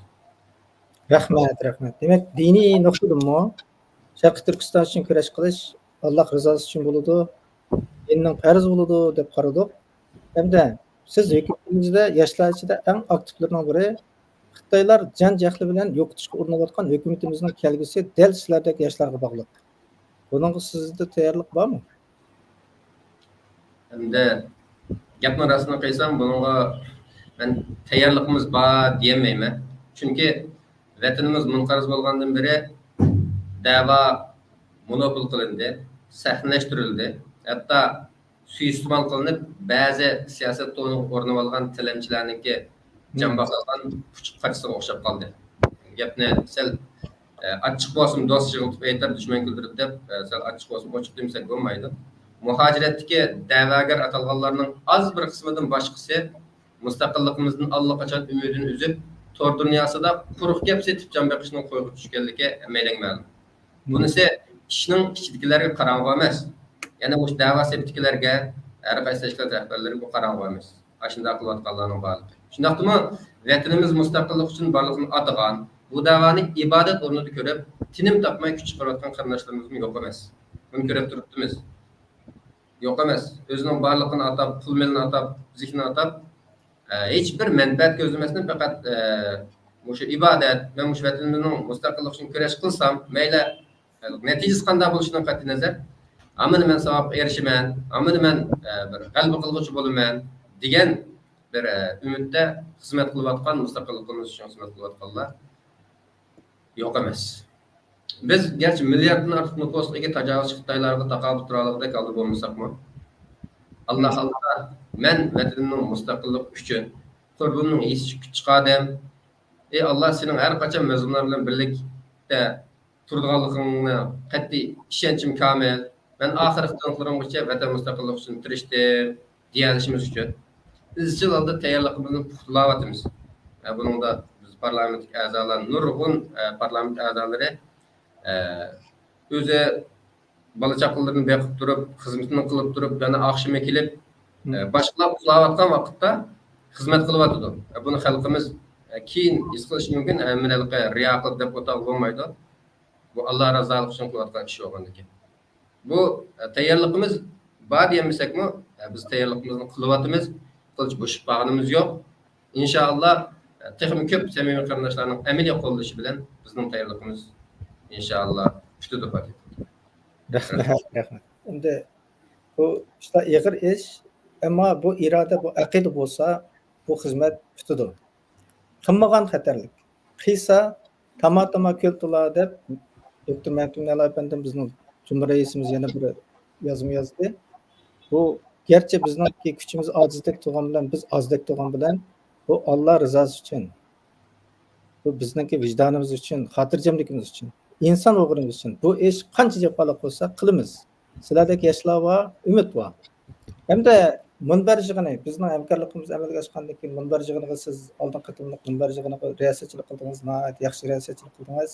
رەھمەت، رەھمەت. دېمەك، دىنىي نۇقتىدىنمۇ شەرقىي تۈركىستان ئۈچۈن كۈرەش قىلىش ئاللاھ رىزاسى ئۈچۈن بولىدۇ، دىننىڭ پەرزى بولىدۇ دەپ قارىدۇق. ھەمدە سىز ھۆكۈمىتىمىزدە ياشلار ئىچىدە ئەڭ ئاكتىپلىرىنىڭ بىرى. خىتايلار جان-جەھلى بىلەن يوقىتىشقا ئۇرۇنۇۋاتقان ھۆكۈمىتىمىزنىڭ كەلگۈسى دەل سىلەردەك ياشلارغا باغلىق. بۇنىڭغا سىزدە تەييارلىق بارمۇ؟ ئەمدى گەپنىڭ راستىنى قىلسام، بۇنىڭغا مەن تەييارلىقىمىز بار دېيەلمەيمەن. چۈنكى ۋەتىنىمىز مۇنقەرز بولغاندىن بېرى دەۋا مونوپول قىلىندى، سەھنىلەشتۈرۈلدى. ھەتتا سۇيىئىستېمال قىلىنىپ، بەزى سىياسەت تونىغا ئورىنىۋالغان تىلەمچىلەرنىڭكى جان باقىدىغان پۇچۇق قاچىسىغا ئوخشاپ قالدى. گەپنى سەل، ئە، ئاچچىق بولسىمۇ دوست يىغلىتىپ ئېيتار، دۈشمەن كۈلدۈرىدۇ دەپ، ئە، سەل ئاچچىق بولسىمۇ ئوچۇق دېمىسەك بولمايدۇ. مۇھاجىرەتتىكى دەۋاگەر ئاتالغانلارنىڭ ئاز بىر قىسمىدىن باشقىسى مۇستەقىللىقىمىزدىن ئاللىقاچان ئۈمىدىنى ئۈزۈپ، تور دۇنياسىدا قۇرۇق گەپ سېتىپ جان بېقىشنىڭ قويغا چۈشكەنلىكى ھەممەيلەنگە مەلۇم. بۇنىسى ئىشنىڭ ئىچىدىكىلەرگە قاراڭغۇ ئەمەس. يەنە مۇشۇ دەۋا سېپىدىكىلەرگە، ھەر قايسى تەشكىلات رەھبەرلىرىگە بۇ قاراڭغۇ ئەمەس. ئاشۇنداق قىلىۋاتقانلارنىڭ بارلىقى. شۇنداقتىمۇ ۋەتىنىمىز مۇستەقىللىق ئۈچۈن بارلىقىنى ئاتىغان، بۇ دەۋانى ئىبادەت ئورنىدا كۆرۈپ، تىنىم تاپماي كۈچ چىقىرىۋاتقان قېرىنداشلىرىمىزمۇ يوق ئەمەس. بۇنى كۆرۈپ تۇرۇپتىمىز. يوق ئەمەس. ئۆزىنىڭ بارلىقىنى ئاتاپ، پۇل مېلىنى ئاتاپ، زېھنىنى ئاتاپ، ئە، ھېچ بىر مەنپەئەت كۆزلىمەستىن پەقەت، ئە، مۇشۇ ئىبادەت، مەن مۇشۇ ۋەتىنىمىزنىڭ مۇستەقىللىقى ئۈچۈن كۈرەش قىلسام، مەيلى، نەتىجىسى قانداق بولۇشىدىن قەتئىينەزەر، ھامىنى مەن ساۋابقا ئېرىشىمەن، ھامىنى مەن، ئە، بىر غەلىبە قىلغۇچى بولىمەن دېگەن بىر، ئە، ئۈمىدتە خىزمەت قىلىۋاتقان، مۇستەقىللىقىمىز ئۈچۈن خىزمەت قىلىۋاتقانلار يوق ئەمەس. بىز گەرچە مىلياردتىن ئارتۇق نوپۇسقا ئىگە تاجاۋۇزچى خىتايلارغا تاقابىل تۇرالايدىغۇدەك ھالدا بولمىساقمۇ، ئاللا، ئاللا، مەن ۋەتىنىمنىڭ مۇستەقىللىقى ئۈچۈن قۇربىنىمنىڭ ھېسسىسىگە كۈچ چىقاردىم. ئى ئاللا، سېنىڭ ھەر قاچان مەزلۇملار بىلەن بىرلىكتە تۇرىدىغانلىقىڭنى قەتئىي ئىشەنچىم كامىل. مەن ئاخىرقى تىنىقلىرىمغىچە ۋەتەن مۇستەقىللىقى ئۈچۈن تىرىشتىم، دېيەلىشىمىز ئۈچۈن ئىزچىل ھالدا تەييارلىقىمىزنى پۇختىلاۋاتىمىز. ئە، بۇنىڭدا بىز پارلامېنتتىكى ئەزالار، نۇرغۇن، ئە، پارلامېنت ئەزالىرى، ئە، ئۆزى بالا-چاقىلىرىنى بېقىپ تۇرۇپ، خىزمىتىنى قىلىپ تۇرۇپ، يەنە ئاخشىمى كېلىپ، ئە، باشقىلار ئۇخلاۋاتقان ۋاقىتتا خىزمەت قىلىۋاتىدۇ. ئە، بۇنى خەلقىمىز، ئە، كېيىن ھېس قىلىشى مۇمكىن. ھەممىنى ھېلىقى رىيا قىلىپ دەپ ئولتۇرغىلى بولمايدۇ. بۇ ئاللا رازالىقى ئۈچۈن قىلىۋاتقان ئىش بولغاندىكىن. بۇ، ئە، تەييارلىقىمىز بار دېيەلمىسەكمۇ، ئە، بىز تەييارلىقىمىزنى قىلىۋاتىمىز. قىلچە بوشاپ قالغىنىمىز يوق. ئىنشائاللا، ئە، تېخىمۇ كۆپ سەمىمىي قېرىنداشلارنىڭ ئەمەلىي قوللىشى بىلەن بىزنىڭ تەييارلىقىمىز، ئىنشائاللا، پۈتىدۇ، پاتىپ. رەھمەت، رەھمەت. ئەمدى بۇ ئىشلار ئېغىر ئىش، ئەمما بۇ ئىرادە، بۇ ئەقىدە بولسا، بۇ خىزمەت پۈتىدۇ. قىلمىغان خەتەرلىك. قىيسا، تاما-تاما كۆل تولا دەپ، دوكتور مەھكۇم نىياز ئەپەندىم، بىزنىڭ جۇمھۇر رەئىسىمىز يەنە بىر يازما يازدى. بۇ گەرچە بىزنىڭكى كۈچىمىز ئاجىزدەك تۇرغان بىلەن، بىز ئازدەك تۇرغان بىلەن، بۇ ئاللا رىزاسى ئۈچۈن، بۇ بىزنىڭكى ۋىجدانىمىز ئۈچۈن، خاتىرجەملىكىمىز ئۈچۈن، ئىنسان ئوغرىمىز ئۈچۈن، بۇ ئىش قانچە جاپالىق بولسا قىلىمىز. سىلەردەك ياشلار بار، ئۈمىد بار. ھەمدە مۇنبەر يىغىنى، بىزنىڭ ھەمكارلىقىمىز ئەمەلگە ئاشقاندىن كېيىن، مۇنبەر يىغىنىغا سىز ئالدىنقى قېتىملىق مۇنبەر يىغىنىغا رىياسەتچىلىك قىلدىڭىز، ناھايىتى ياخشى رىياسەتچىلىك قىلدىڭىز.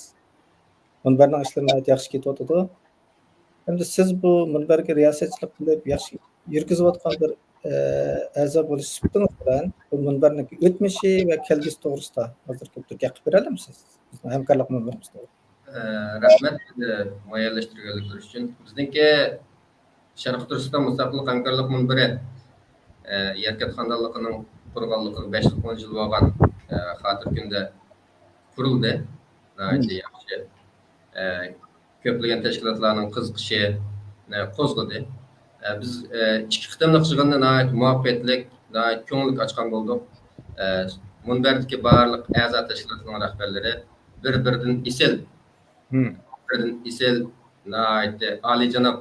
مۇنبەرنىڭ ئىشلىرى ناھايىتى ياخشى كېتىۋاتىدۇ. ھەمدە سىز بۇ مۇنبەرگە رىياسەتچىلىك قىلىپ، ياخشى يۈرگۈزۈۋاتقان بىر، ئە، ئەزا بولۇش سۈپىتىڭىز بىلەن بۇ مۇنبەرنىڭ ئۆتمۈشى ۋە كەلگۈسى توغرىسىدا ھازىر كۆپتۇر گەپ قىلىپ بېرەلەمسىز؟ بىزنىڭ ھەمكارلىق مۇنبىرىمىز توغرىسىدا. ئە، رەھمەت، ئە، مۇئەييەنلەشتۈرگەنلىكلىرى ئۈچۈن. بىزنىڭكى شەرقىي تۈركىستان مۇستەقىللىق ھەمكارلىق مۇنبىرى، ئە، يەركەنت خانىدانلىقىنىڭ قۇرۇلغانلىقىغا بەش يىل ئون يىل بولغان، ئە، خاتىرە كۈندە قۇرۇلدى. ناھايىتى ياخشى. ئە، كۆپلىگەن تەشكىلاتلارنىڭ قىزىقىشى، ئە، قوزغىدى. ئە، بىز، ئە، ئىككى قېتىملىق يىغىننى ناھايىتى مۇۋەپپەقىيەتلىك، ناھايىتى كۆڭۈللۈك ئاچقان بولدۇق. ئە، مۇنبەردىكى بارلىق ئەزا تەشكىلاتلارنىڭ رەھبەرلىرى بىر-بىرىدىن ئېسىل، بىر-بىرىدىن ئېسىل، ناھايىتى ئالىيجاناب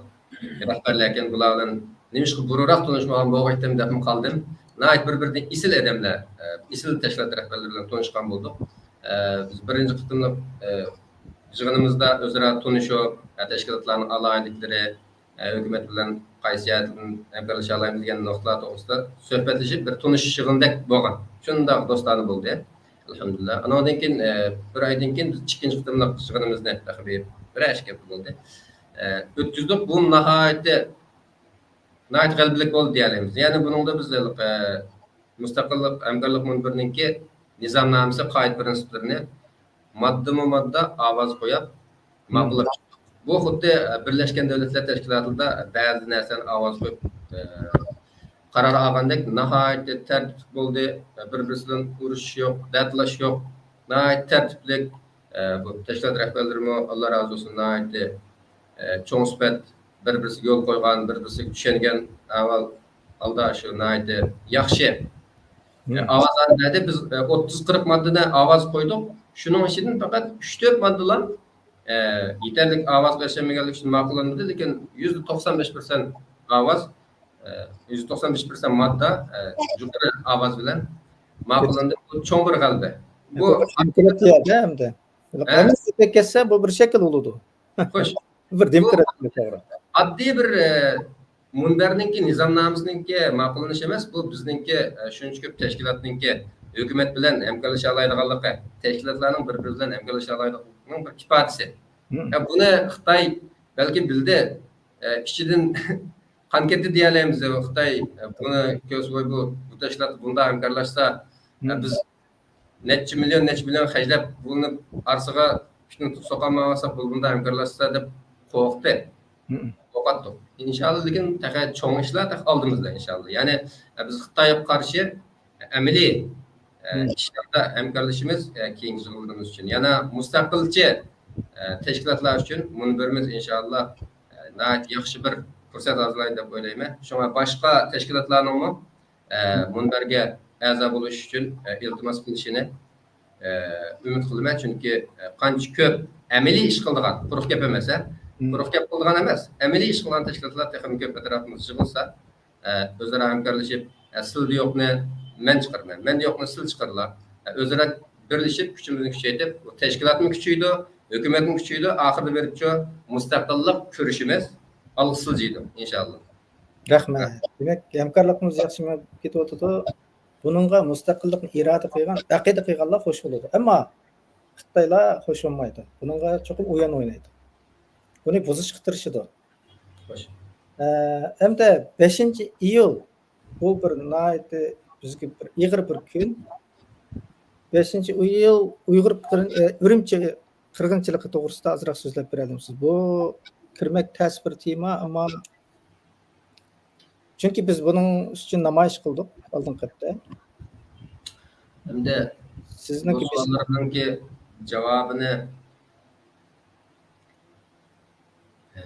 رەھبەرلەر ئىكەن. بۇلار بىلەن نېمىشقا بۇرۇنراق تونۇشمىغان بولغىيتتىم دەپمۇ قالدىم. ناھايىتى بىر-بىرىدىن ئېسىل ئادەملەر، ئە، ئېسىل تەشكىلات رەھبەرلىرى بىلەن تونۇشقان بولدۇق. ئە، بىز بىرىنچى قېتىملىق، ئە، يىغىنىمىزدا ئۆزئارا تونۇشۇپ، ئە، تەشكىلاتلارنىڭ ئالاھىدىلىكلىرى، ئە، ھۆكۈمەت بىلەن قايسى جەھەتتىن ھەمكارلىشالايمىز دېگەن نۇقتىلار توغرىسىدا سۆھبەتلىشىپ، بىر تونۇشۇش يىغىنىدەك بولغان. شۇنداق دوستانە بولدى. ئەلھەمدۇلىللا. ئانىڭدىن كېيىن، ئە، بىر ئايدىن كېيىن بىز ئىككىنچى قېتىملىق يىغىنىمىزنى تېخى بىر، بىر ئاي ئىككى ھەپتە بولدى. ئە، ئۆتكۈزدۇق. بۇ ناھايىتى، ناھايىتى غەلىبىلىك بولدى دېيەلەيمىز. يەنى بۇنىڭدا بىز، ئە، مۇستەقىللىق ھەمكارلىق مۇنبىرىنىڭكى نىزامنامىسى، قائىدە پىرىنسىپلىرىنى ماددىمۇ ماددا ئاۋاز قويۇپ ماقۇللاپ چىقتۇق. بۇ خۇددى، ئە، بىرلەشكەن دۆلەتلەر تەشكىلاتىدا بەزى نەرسىلەرنى ئاۋاز قويۇپ، ئە، قارار ئالغاندەك ناھايىتى تەرتىپلىك بولدى. بىر-بىرسى بىلەن ئۇرۇشۇش يوق، دەتلاش يوق. ناھايىتى تەرتىپلىك. ئە، بۇ تەشكىلات رەھبەرلىرىمۇ، ئاللا رازى بولسۇن، ناھايىتى، ئە، چوڭ سۈپەت، بىر-بىرسىگە يول قويغان، بىر-بىرسىگە چۈشەنگەن ئەھۋال ھالدا شۇ ناھايىتى ياخشى. ئە، ئاۋازلارنى بەردى. بىز، ئە، ئوتتۇز قىرىق ماددىنى ئاۋاز قويدۇق. شۇنىڭ ئىچىدىن پەقەت ئۈچ تۆت ماددىلا، ئە، يېتەرلىك ئاۋازغا ئېرىشەلمىگەنلىكى ئۈچۈن ماقۇللانمىدى، لېكىن يۈزدە توقسان بەش پىرسەنت ئاۋاز، ئە، يۈزدە توقسان بەش پىرسەنت ماددا، ئە، يۇقىرى ئاۋاز بىلەن ماقۇللاندى. بۇ چوڭ بىر غەلىبە. بۇ دېموكراتىيەدە ھەمدە ھە؟ ھەممىسى كەتسە، بۇ بىر شەكىل بولىدۇ. خوش. بىر بۇ دېموكراتىيە، توغرا. ئاددىي بىر، ئە، مۇنبەرنىڭكى نىزامنامىسىنىڭكى ماقۇللىنىشى ئەمەس، بۇ بىزنىڭكى، ئە، شۇنچە كۆپ تەشكىلاتنىڭكى ھۆكۈمەت بىلەن ھەمكارلىشالايدىغانلىقى، تەشكىلاتلارنىڭ بىر-بىرى بىلەن ھەمكارلىشالايدىغانلىقىنىڭ بىر ئىپادىسى. ھە، بۇنى خىتاي بەلكىم بىلدى، ئە، ئىچىدىن قان كەتتى دېيەلەيمىز. خىتاي، ئە، بۇنى كۆرسە، ۋاي، بۇ، بۇ تەشكىلات بۇنداق ھەمكارلاشسا، ئە، بىز نەچچە مىليون، نەچچە مىليون خەجلەپ، بۇنى ئارىسىغا پۈتۈن سوقالمايۋاتساق، بۇ بۇنداق ھەمكارلاشسا دەپ قورقتى. قورقاتتۇق. ئىنشاللا، لېكىن تېخى چوڭ ئىشلار تېخى ئالدىمىزدا، ئىنشاللا. يەنى، ئە، بىز خىتايغا قارشى ئەمەلىي، ئە، ئىشلاردا ھەمكارلىشىمىز، ئە، كېيىنكى يىللىرىمىز ئۈچۈن. يەنە مۇستەقىلچى، ئە، تەشكىلاتلار ئۈچۈن مۇنبىرىمىز، ئىنشاللا، ئە، ناھايىتى ياخشى بىر پۇرسەت ھازىرلايدۇ دەپ ئويلايمەن. شۇڭا باشقا تەشكىلاتلارنىڭمۇ، ئە، مۇنبەرگە ئەزا بولۇش ئۈچۈن، ئە، ئىلتىماس قىلىشىنى، ئە، ئۈمىد قىلىمەن. چۈنكى، ئە، قانچە كۆپ ئەمەلىي ئىش قىلىدىغان، قۇرۇق گەپ ئەمەس، ھە؟ قۇرۇق گەپ قىلىدىغان ئەمەس، ئەمەلىي ئىش قىلغان تەشكىلاتلار تېخىمۇ كۆپ ئەتراپىمىزدا يىغىلسا، ئە، ئۆزئارا ھەمكارلىشىپ، ئە، سىلىدە يوقنى مەن چىقىرىمەن، مەندە يوقنى سىل چىقىرىلا. ئە، ئۆزئارا بىرلىشىپ، كۈچىمىزنى كۈچەيتىپ، بۇ تەشكىلاتمۇ كۈچىيىدۇ، ھۆكۈمەتمۇ كۈچىيىدۇ، ئاخىرىدا بېرىپچۇ مۇستەقىللىق كۈرىشىمىز ئالغا سىلجىيدۇ، ئىنشاللا. رەھمەت. دېمەك، ھەمكارلىقىمىز ياخشى مېڭىپ كېتىۋاتىدۇ. بۇنىڭغا مۇستەقىللىقنى ئىرادە قىلغان، ئەقىدە قىلغانلار خوش بولىدۇ. ئەمما خىتايلار خوش بولمايدۇ. بۇنىڭغا چوقۇم ئويۇن ئوينايدۇ. بۇنى بۇزۇشقا تىرىشىدۇ. خوش. ئە، ئەمدى بەشىنچى ئىيۇل، بۇ بىر ناھايىتى بىزگە بىر ئېغىر بىر كۈن. بەشىنچى ئىيۇل ئۇيغۇر قىرىن-، ئە، ئۈرۈمچى قىرغىنچىلىقى توغرىسىدا ئازراق سۆزلەپ بېرەلمىسىز؟ بۇ كىرمەك تەس بىر تېما، ئەمما چۈنكى بىز بۇنىڭ ئۈستىدە نامايىش قىلدۇق ئالدىنقى ھەپتە. ئەمدى سىزنىڭكى بۇ سوئاللارنىڭكى جاۋابىنى، ئە،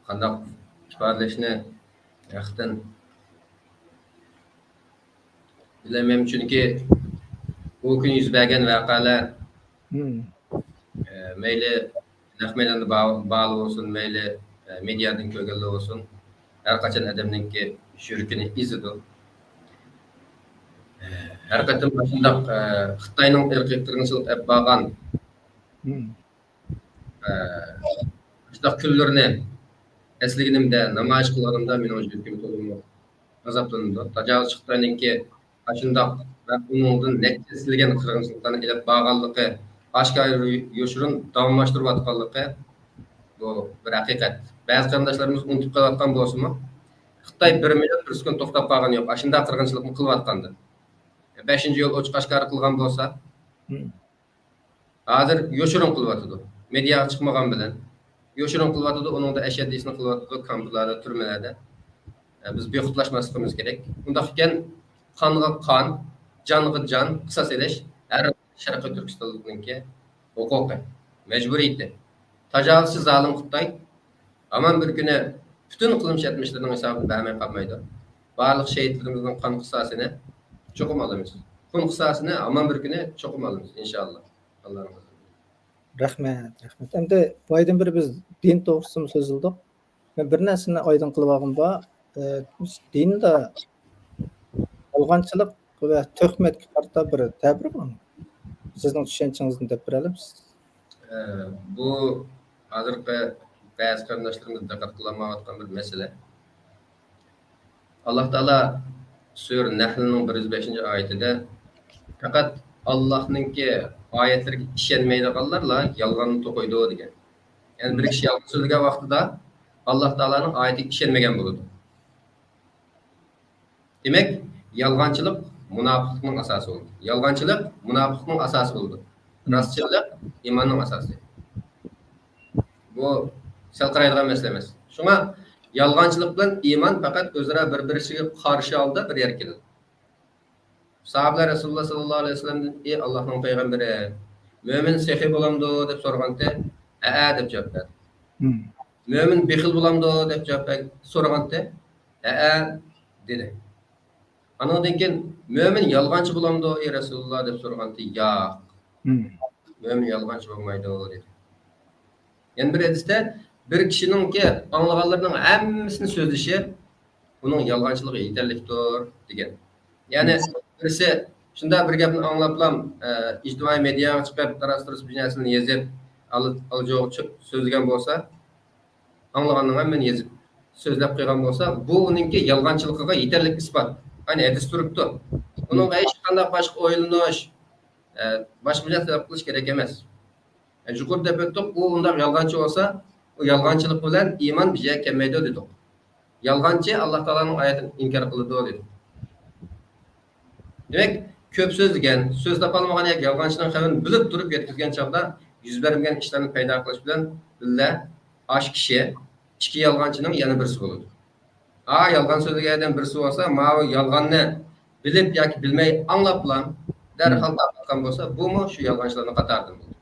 قانداق ئىپادىلەشنى ھەقىقەتەن بىلەلمەيمەن، چۈنكى بۇ كۈنى يۈز بەرگەن ۋەقەلەر، مم. ئە، مەيلى نەق مەيداندا با-، بارلا بولسۇن، مەيلى، ئە، مېدىيادىن كۆرگەنلا بولسۇن، ھەر قاچان ئادەمنىڭكى يۈرىكىنى ئېزىدۇ. ئە، ھەر قېتىم مۇشۇنداق، ئە، خىتاينىڭ ئىرقىي قىرغىنچىلىق ئېلىپ بارغان، مم. ئە، مۇشۇنداق كۈنلىرىنى ئەسلىگىنىمدە، نامايىش قىلغىنىمدا مېنىڭ يۈرىكىم تولىمۇ ئازابلىنىدۇ. تاجاۋۇزچى خىتاينىڭكى ئاشۇنداق ۋە ئۇنىڭدىن نەچچە يۈز قىرغىنچىلىقلارنى ئېلىپ بارغانلىقى، ئاشكارا يوشۇرۇن داۋاملاشتۇرۇۋاتقانلىقى، بۇ بىر ھەقىقەت. بەزى قېرىنداشلىرىمىز ئۇنتۇپ قېلىۋاتقان بولسىمۇ، خىتاي بىر مىنۇت، بىر سېكۇنت توختاپ قالغىنى يوق، ئاشۇنداق قىرغىنچىلىقنى قىلىۋاتقاندىن. بەشىنچى يول ئوچۇق ئاشكارا قىلغان بولسا، ھازىر يوشۇرۇن قىلىۋاتىدۇ. مېدىياغا چىقمىغان بىلەن يوشۇرۇن قىلىۋاتىدۇ، ئۇنىڭدا ئەشەددىيسىنى قىلىۋاتىدۇ، كامپلاردا، تۈرمىلەردە. ئە، بىز بىخۇدلاشماسلىقىمىز كېرەك. ئۇنداق ئىكەن، قانغا قان، جانغا جان، قىساس ئېلىش ھەر شەرقىي تۈركىستانلىقنىڭكى ھوقۇقى، مەجبۇرىيىتى. تاجاۋۇزچى زالىم خىتاي ھامان بىر كۈنى پۈتۈن قىلمىش ئەتمىشلىرىنىڭ ھېسابىنى بەرمەي قالمايدۇ. بارلىق شېھىتلىرىمىزنىڭ قان قىساسىنى چوقۇم ئالىمىز. خۇن قىساسىنى ھامان بىر كۈنى چوقۇم ئالىمىز، ئىنشائاللا. ئاللا رازى بولسۇن. رەھمەت، رەھمەت. ئەمدى بايدىن بېرى بىز دىن توغرىسىدىمۇ سۆزلىدۇق. مەن بىر نەرسىنى ئايدىڭ قىلىۋالغۇم بار. ئە، دىندا يالغانچىلىق ۋە تۆھمەتكە قارىتا بىر تەبىر بارمۇ؟ سىزنىڭ چۈشەنچىڭىزنى دەپ بېرەلمىسىز؟ ئە، بۇ ھازىرقى بەزى قېرىنداشلىرىمىز دىققەت قىلالمايۋاتقان بىر مەسىلە. ئاللا تائالا سۈرە نەھلنىڭ بىر يۈز بەشىنچى ئايىتىدە، پەقەت ئاللانىڭكى ئايەتلىرىگە ئىشەنمەيدىغانلارلا يالغاننى توقۇيدۇ دېگەن. يەنى بىر كىشى يالغان سۆزلىگەن ۋاقتىدا ئاللا تائالانىڭ ئايىتىگە ئىشەنمىگەن بولىدۇ. دېمەك، يالغانچىلىق مۇناپىقلىقنىڭ ئاساسى بولىدۇ. يالغانچىلىق مۇناپىقلىقنىڭ ئاساسى بولىدۇ. راستچىللىق ئىماننىڭ ئاساسى. بۇ سەل قارايدىغان مەسىلە ئەمەس. شۇڭا يالغانچىلىق بىلەن ئىمان پەقەت ئۆزئارا بىر-بىرىگە قارشى ھالدا بىر يەرگە كېلىدۇ. ساھابىلەر رەسۇلۇللا ساللاللاھۇ ئەلەيھى ۋەسەللەمدىن، ئى ئاللاھنىڭ پەيغەمبىرى، مۆمىن سېخىي بولامدۇ دەپ سورىغانتى، ھەئە دەپ جاۋاب بەردى. مم. مۆمىن بېخىل بولامدۇ دەپ جاۋاب بەر-، سورىغانتى، ھەئە دېدى. ئانىڭدىن كېيىن، مۆمىن يالغانچى بولامدۇ ئى رەسۇلۇللا دەپ سورىغانتى، ياق. مم. مۆمىن يالغانچى بولمايدۇ دېدى. يەنە بىر ھەدىستە، بىر كىشىنىڭكى ئاڭلىغانلىرىنىڭ ھەممىسىنى سۆزلىشى ئۇنىڭ يالغانچىلىقىغا يېتەرلىكتۇر دېگەن. يەنى بىرسى شۇنداق بىر گەپنى ئاڭلاپلا، ئە، ئىجتىمائىي مېدىياغا چىقىپ، تاراس-تۇرۇس بىر نەرسىنى يېزىپ، ئالا-، ئالاجوغا چۈ-، سۆزلىگەن بولسا، ئاڭلىغاننىڭ ھەممىنى يېزىپ، سۆزلەپ قويغان بولسا، بۇ ئۇنىڭكى يالغانچىلىقىغا يېتەرلىك ئىسپات. يەنى ھەدىس تۇرۇپتۇ. ئۇنىڭغا ھېچقانداق باشقا ئويلىنىش، ئە، باشقا بىر نەرسە تەلەپ قىلىش كېرەك ئەمەس. يۇقىرىدا دەپ ئۆتتۇق، ئۇ ئۇنداق يالغانچى بولسا، ئۇ يالغانچىلىق بىلەن ئىمان بىر يەرگە كەلمەيدۇ دېدۇق. يالغانچى ئاللا تائالانىڭ ئايىتىنى ئىنكار قىلىدۇ دېدۇق. دېمەك، كۆپ سۆزلىگەن، سۆز تاپالمىغان ياكى يالغانچىنىڭ خەۋىرىنى بىلىپ تۇرۇپ يەتكۈزگەن چاغدا يۈز بەرمىگەن ئىشلارنى پەيدا قىلىش بىلەن بىللە، ئاشۇ كىشى ئىككى يالغانچىنىڭ يەنە بىرسى بولىدۇ. ئا، يالغان سۆزلىگەن ئادەم بىرسى بولسا، ماۋۇ يالغاننى بىلىپ ياكى بىلمەي ئاڭلاپلا دەرھال تارقاتقان بولسا، بۇمۇ شۇ يالغانچىلاردىن قاتارىدىن بولىدۇ.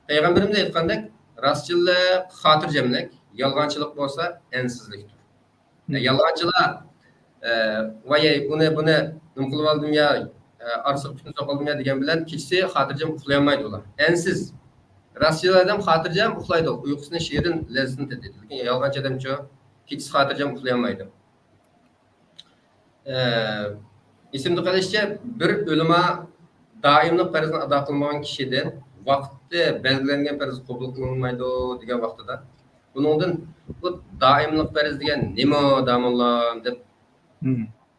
پەيغەمبىرىمىز ئېيتقاندەك، راستچىللىق خاتىرجەملىك، يالغانچىلىق بولسا ئەنسىزلىكتۇر. يالغانچىلار، ئە، ۋاي، بۇنى، بۇنى نېمە قىلىۋالدىم يا، ئە، ئارىسىغا پىتنە سوقۇۋالدىم يا دېگەن بىلەن كېچىسى خاتىرجەم ئۇخلىيالمايدۇ ئۇلار. ئەنسىز. راستچىل ئادەم خاتىرجەم ئۇخلايدۇ. ئۇيقۇسىنى شېرىن، لەززىتىنى تېتىيدۇ. لېكىن يالغانچى ئادەمچۇ؟ كېچىسى خاتىرجەم ئۇخلىيالمايدۇ. ئە، ئېسىمدە قېلىشىچە، بىر ئۆلىما دائىملىق پەرزنى ئادا قىلمىغان كىشىدىن ۋاقتى بەلگىلەنگەن پەرز قوبۇل قىلىنمايدۇ دېگەن ۋاقتىدا، ئۇنىڭدىن، بۇ دائىملىق پەرز دېگەن نېمە، داموللام؟ دەپ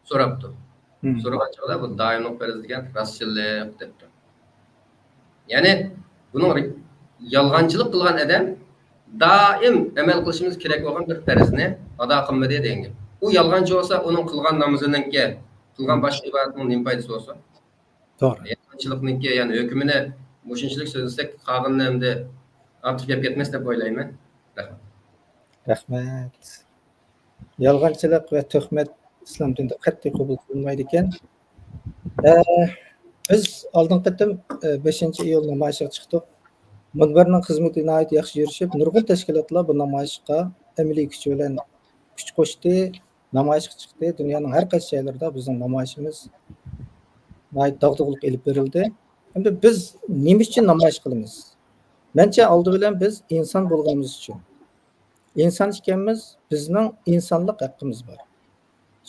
سوراپتۇ. سورىغان چاغدا بۇ دائىملىق پەرز دېگەن راستچىللىق دەپتۇ. يەنى بۇنىڭ رى-، يالغانچىلىق قىلغان ئادەم دائىم ئەمەل قىلىشىمىز كېرەك بولغان بىر پەرزنى ئادا قىلمىدى دېگەن گەپ. ئۇ يالغانچى بولسا، ئۇنىڭ قىلغان نامىزىنىڭكى، قىلغان باشقا ئىبادىتىنىڭ نېمە پايدىسى بولسۇن؟ توغرا. يالغانچىلىقنىڭكى، يەنى ھۆكمىنى مۇشۇنچىلىك سۆزلىسەك، قالغىنىنى ئەمدى ئارتۇق گەپ كەتمەس دەپ ئويلايمەن. رەھمەت. رەھمەت. يالغانچىلىق ۋە تۆھمەت ئىسلام دىنىدا قەتئىي قوبۇل قىلىنمايدىكەن. ئە، بىز ئالدىنقى قېتىم، ئە، بەشىنچى ئىيۇل نامايىشىغا چىقتۇق. مۇنبەرنىڭ خىزمىتى ناھايىتى ياخشى يۈرۈشۈپ، نۇرغۇن تەشكىلاتلار بۇ نامايىشقا ئەمەلىي كۈچ بىلەن كۈچ قوشتى، نامايىشقا چىقتى. دۇنيانىڭ ھەر قايسى جايلىرىدا بىزنىڭ نامايىشىمىز ناھايىتى داغدۇغىلىق ئېلىپ بېرىلدى. ئەمدى بىز نېمە ئۈچۈن نامايىش قىلىمىز؟ مەنچە ئالدى بىلەن بىز ئىنسان بولغىنىمىز ئۈچۈن. ئىنسان ئىكەنمىز، بىزنىڭ ئىنسانلىق ھەققىمىز بار.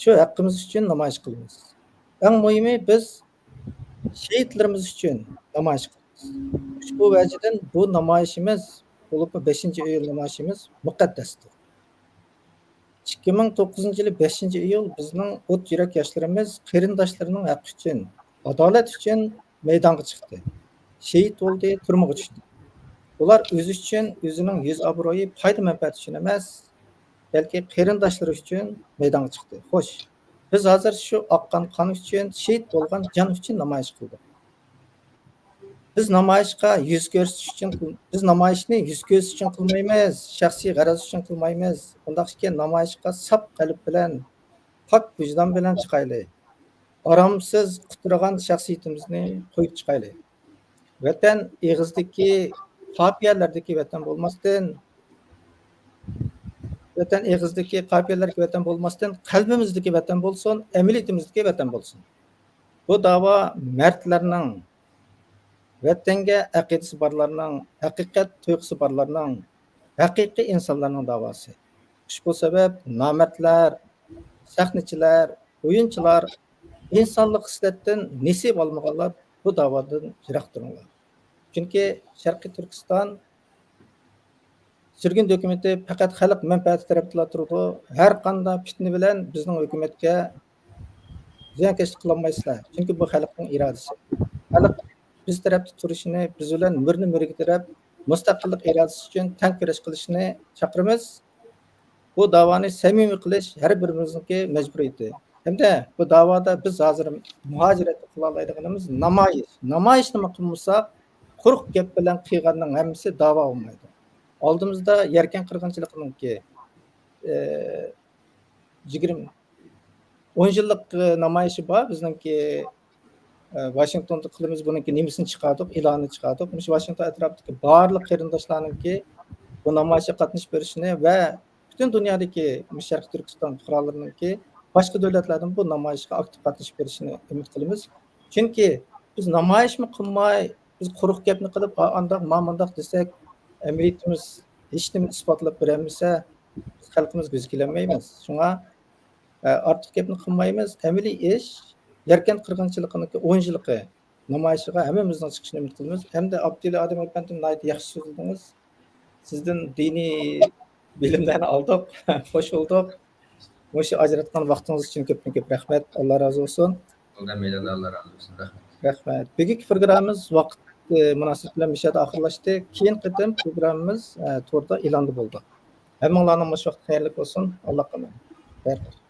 شۇ ھەققىمىز ئۈچۈن نامايىش قىلىمىز. ئەڭ مۇھىمى، بىز شېھىتلىرىمىز ئۈچۈن نامايىش قىلىمىز. ئۇشبۇ ۋەجىدىن بۇ نامايىشىمىز، بولۇپمۇ بەشىنچى ئىيۇل نامايىشىمىز مۇقەددەستۇر. ئىككى مىڭ توققۇزىنچى يىلى بەشىنچى ئىيۇل بىزنىڭ ئوت يۈرەك ياشلىرىمىز قېرىنداشلىرىنىڭ ھەققى ئۈچۈن، ئادالەت ئۈچۈن مەيدانغا چىقتى. شېھىت بولدى، تۈرمىگە چۈشتى. ئۇلار ئۆزى ئۈچۈن، ئۆزىنىڭ يۈز ئابرۇيى، پايدا مەنپەئەتى ئۈچۈن ئەمەس، بەلكى قېرىنداشلىرى ئۈچۈن مەيدانغا چىقتى. خوش، بىز ھازىر شۇ ئاققان قان ئۈچۈن، شېھىت بولغان جان ئۈچۈن نامايىش قىلدۇق. بىز نامايىشقا يۈز كۆرسىتىش ئۈچۈن قىل-، بىز نامايىشنى يۈز كۆرسىتىش ئۈچۈن قىلمايمىز، شەخسىي غەرەز ئۈچۈن قىلمايمىز. ئۇنداق ئىكەن، نامايىشقا ساپ قەلب بىلەن، پاك ۋىجدان بىلەن چىقايلى. ئارامسىز قۇترىغان شەخسىيىتىمىزنى قويۇپ چىقايلى. ۋەتەن ئېغىزدىكى قاپىيەلەردىكى ۋەتەن بولماستىن، ۋەتەن ئېغىزدىكى قاپىيەلەردىكى ۋەتەن بولماستىن، قەلبىمىزدىكى ۋەتەن بولسۇن، ئەمەلىيىتىمىزدىكى ۋەتەن بولسۇن. بۇ داۋا مەردلەرنىڭ، ۋەتەنگە ئەقىدىسى بارلارنىڭ، ھەقىقەت تۇيغۇسى بارلارنىڭ ھەقىقىي ئىنسانلارنىڭ داۋاسى. ئۇشبۇ سەۋەب نامەردلەر، سەخنىچىلەر، ئويۇنچىلار، ئىنسانلىق خىسلەتتىن نېسىۋە ئالمىغانلار بۇ داۋادىن يىراق تۇرۇڭلار. چۈنكى شەرقىي تۈركىستان سۈرگۈن ھۆكۈمىتى پەقەت خەلق مەنپەئەتى تەرەپتىلا تۇرىدۇ. ھەر قانداق پىتنە بىلەن بىزنىڭ ھۆكۈمەتكە زىيانكەشلىك قىلالمايسىلەر. چۈنكى بۇ خەلقنىڭ ئىرادىسى. خەلق بىز تەرەپتە تۇرۇشىنى، بىز بىلەن مۈرىنى مۈرىگە تىرەپ، مۇستەقىللىق ئىرادىسى ئۈچۈن تەڭ كۈرەش قىلىشىنى چاقىرىمىز. بۇ داۋانى سەمىمىي قىلىش ھەر بىرىمىزنىڭكى مەجبۇرىيىتى. ھەمدە بۇ داۋادا بىز ھازىر مۇھاجىرەتتە قىلالايدىغىنىمىز نامايىش. نامايىشنىمۇ قىلمىساق، قۇرۇق گەپ بىلەن قىلغاننىڭ ھەممىسى داۋا بولمايدۇ. ئالدىمىزدا يەركەن قىرغىنچىلىقىنىڭكى، ئى، يىگىرمە، ئون يىللىق، ئى، نامايىشى بار بىزنىڭكى، ئى، ۋاشىنگتوندا قىلىمىز، بۇنىڭكى نېمىسىنى چىقاردۇق، ئېلانىنى چىقاردۇق. مۇشۇ ۋاشىنگتون ئەتراپىدىكى بارلىق قېرىنداشلارنىڭكى بۇ نامايىشقا قاتنىشىپ بېرىشىنى ۋە پۈتۈن دۇنيادىكى مۇشۇ شەرقىي تۈركىستان پۇقرالىرىنىڭكى باشقا دۆلەتلەردىن بۇ نامايىشقا ئاكتىپ قاتنىشىپ بېرىشىنى ئۈمىد قىلىمىز. چۈنكى بىز نامايىشمۇ قىلماي، بىز قۇرۇق گەپنى قىلىپ، ئا-، ئانداق، مامانداق دېسەك، ئەمەلىيىتىمىز ھېچنېمە ئىسپاتلاپ بېرەلمىسە، بىز خەلقىمىز كۆزى كېلەلمەيمىز. شۇڭا، ئە، ئارتۇق گەپنى قىلمايمىز. ئەمەلىي ئىش، يەركەن قىرغىنچىلىقىنىڭكى ئون يىللىقى نامايىشىغا ھەممىمىزنىڭ چىقىشىنى ئۈمىد قىلىمىز. ھەمدە ئابدۇللا ئادەم ئەپەندىم ناھايىتى ياخشى سۆزلىدىڭىز. سىزدىن دىنىي بىلىملەرنى ئالدۇق، خوش بولدۇق. مۇشۇ ئاجراتقان ۋاقتىڭىز ئۈچۈن كۆپتىن كۆپ رەھمەت. ئاللا رازى بولسۇن. ئاللا رازى بولسۇن. رەھمەت. رەھمەت. بۈگۈنكى پروگراممىمىز ۋاقىت، ئى، مۇناسىۋىتى بىلەن مۇشۇ يەردە ئاخىرلاشتى. كېيىنكى قېتىم پروگراممىمىز، ئە، توردا ئېلاندا بولىدۇ. ھەممىڭلارنىڭ مۇشۇ ۋاقتى خەيرلىك بولسۇن. ئاللا قايماق. بەرىكەللا.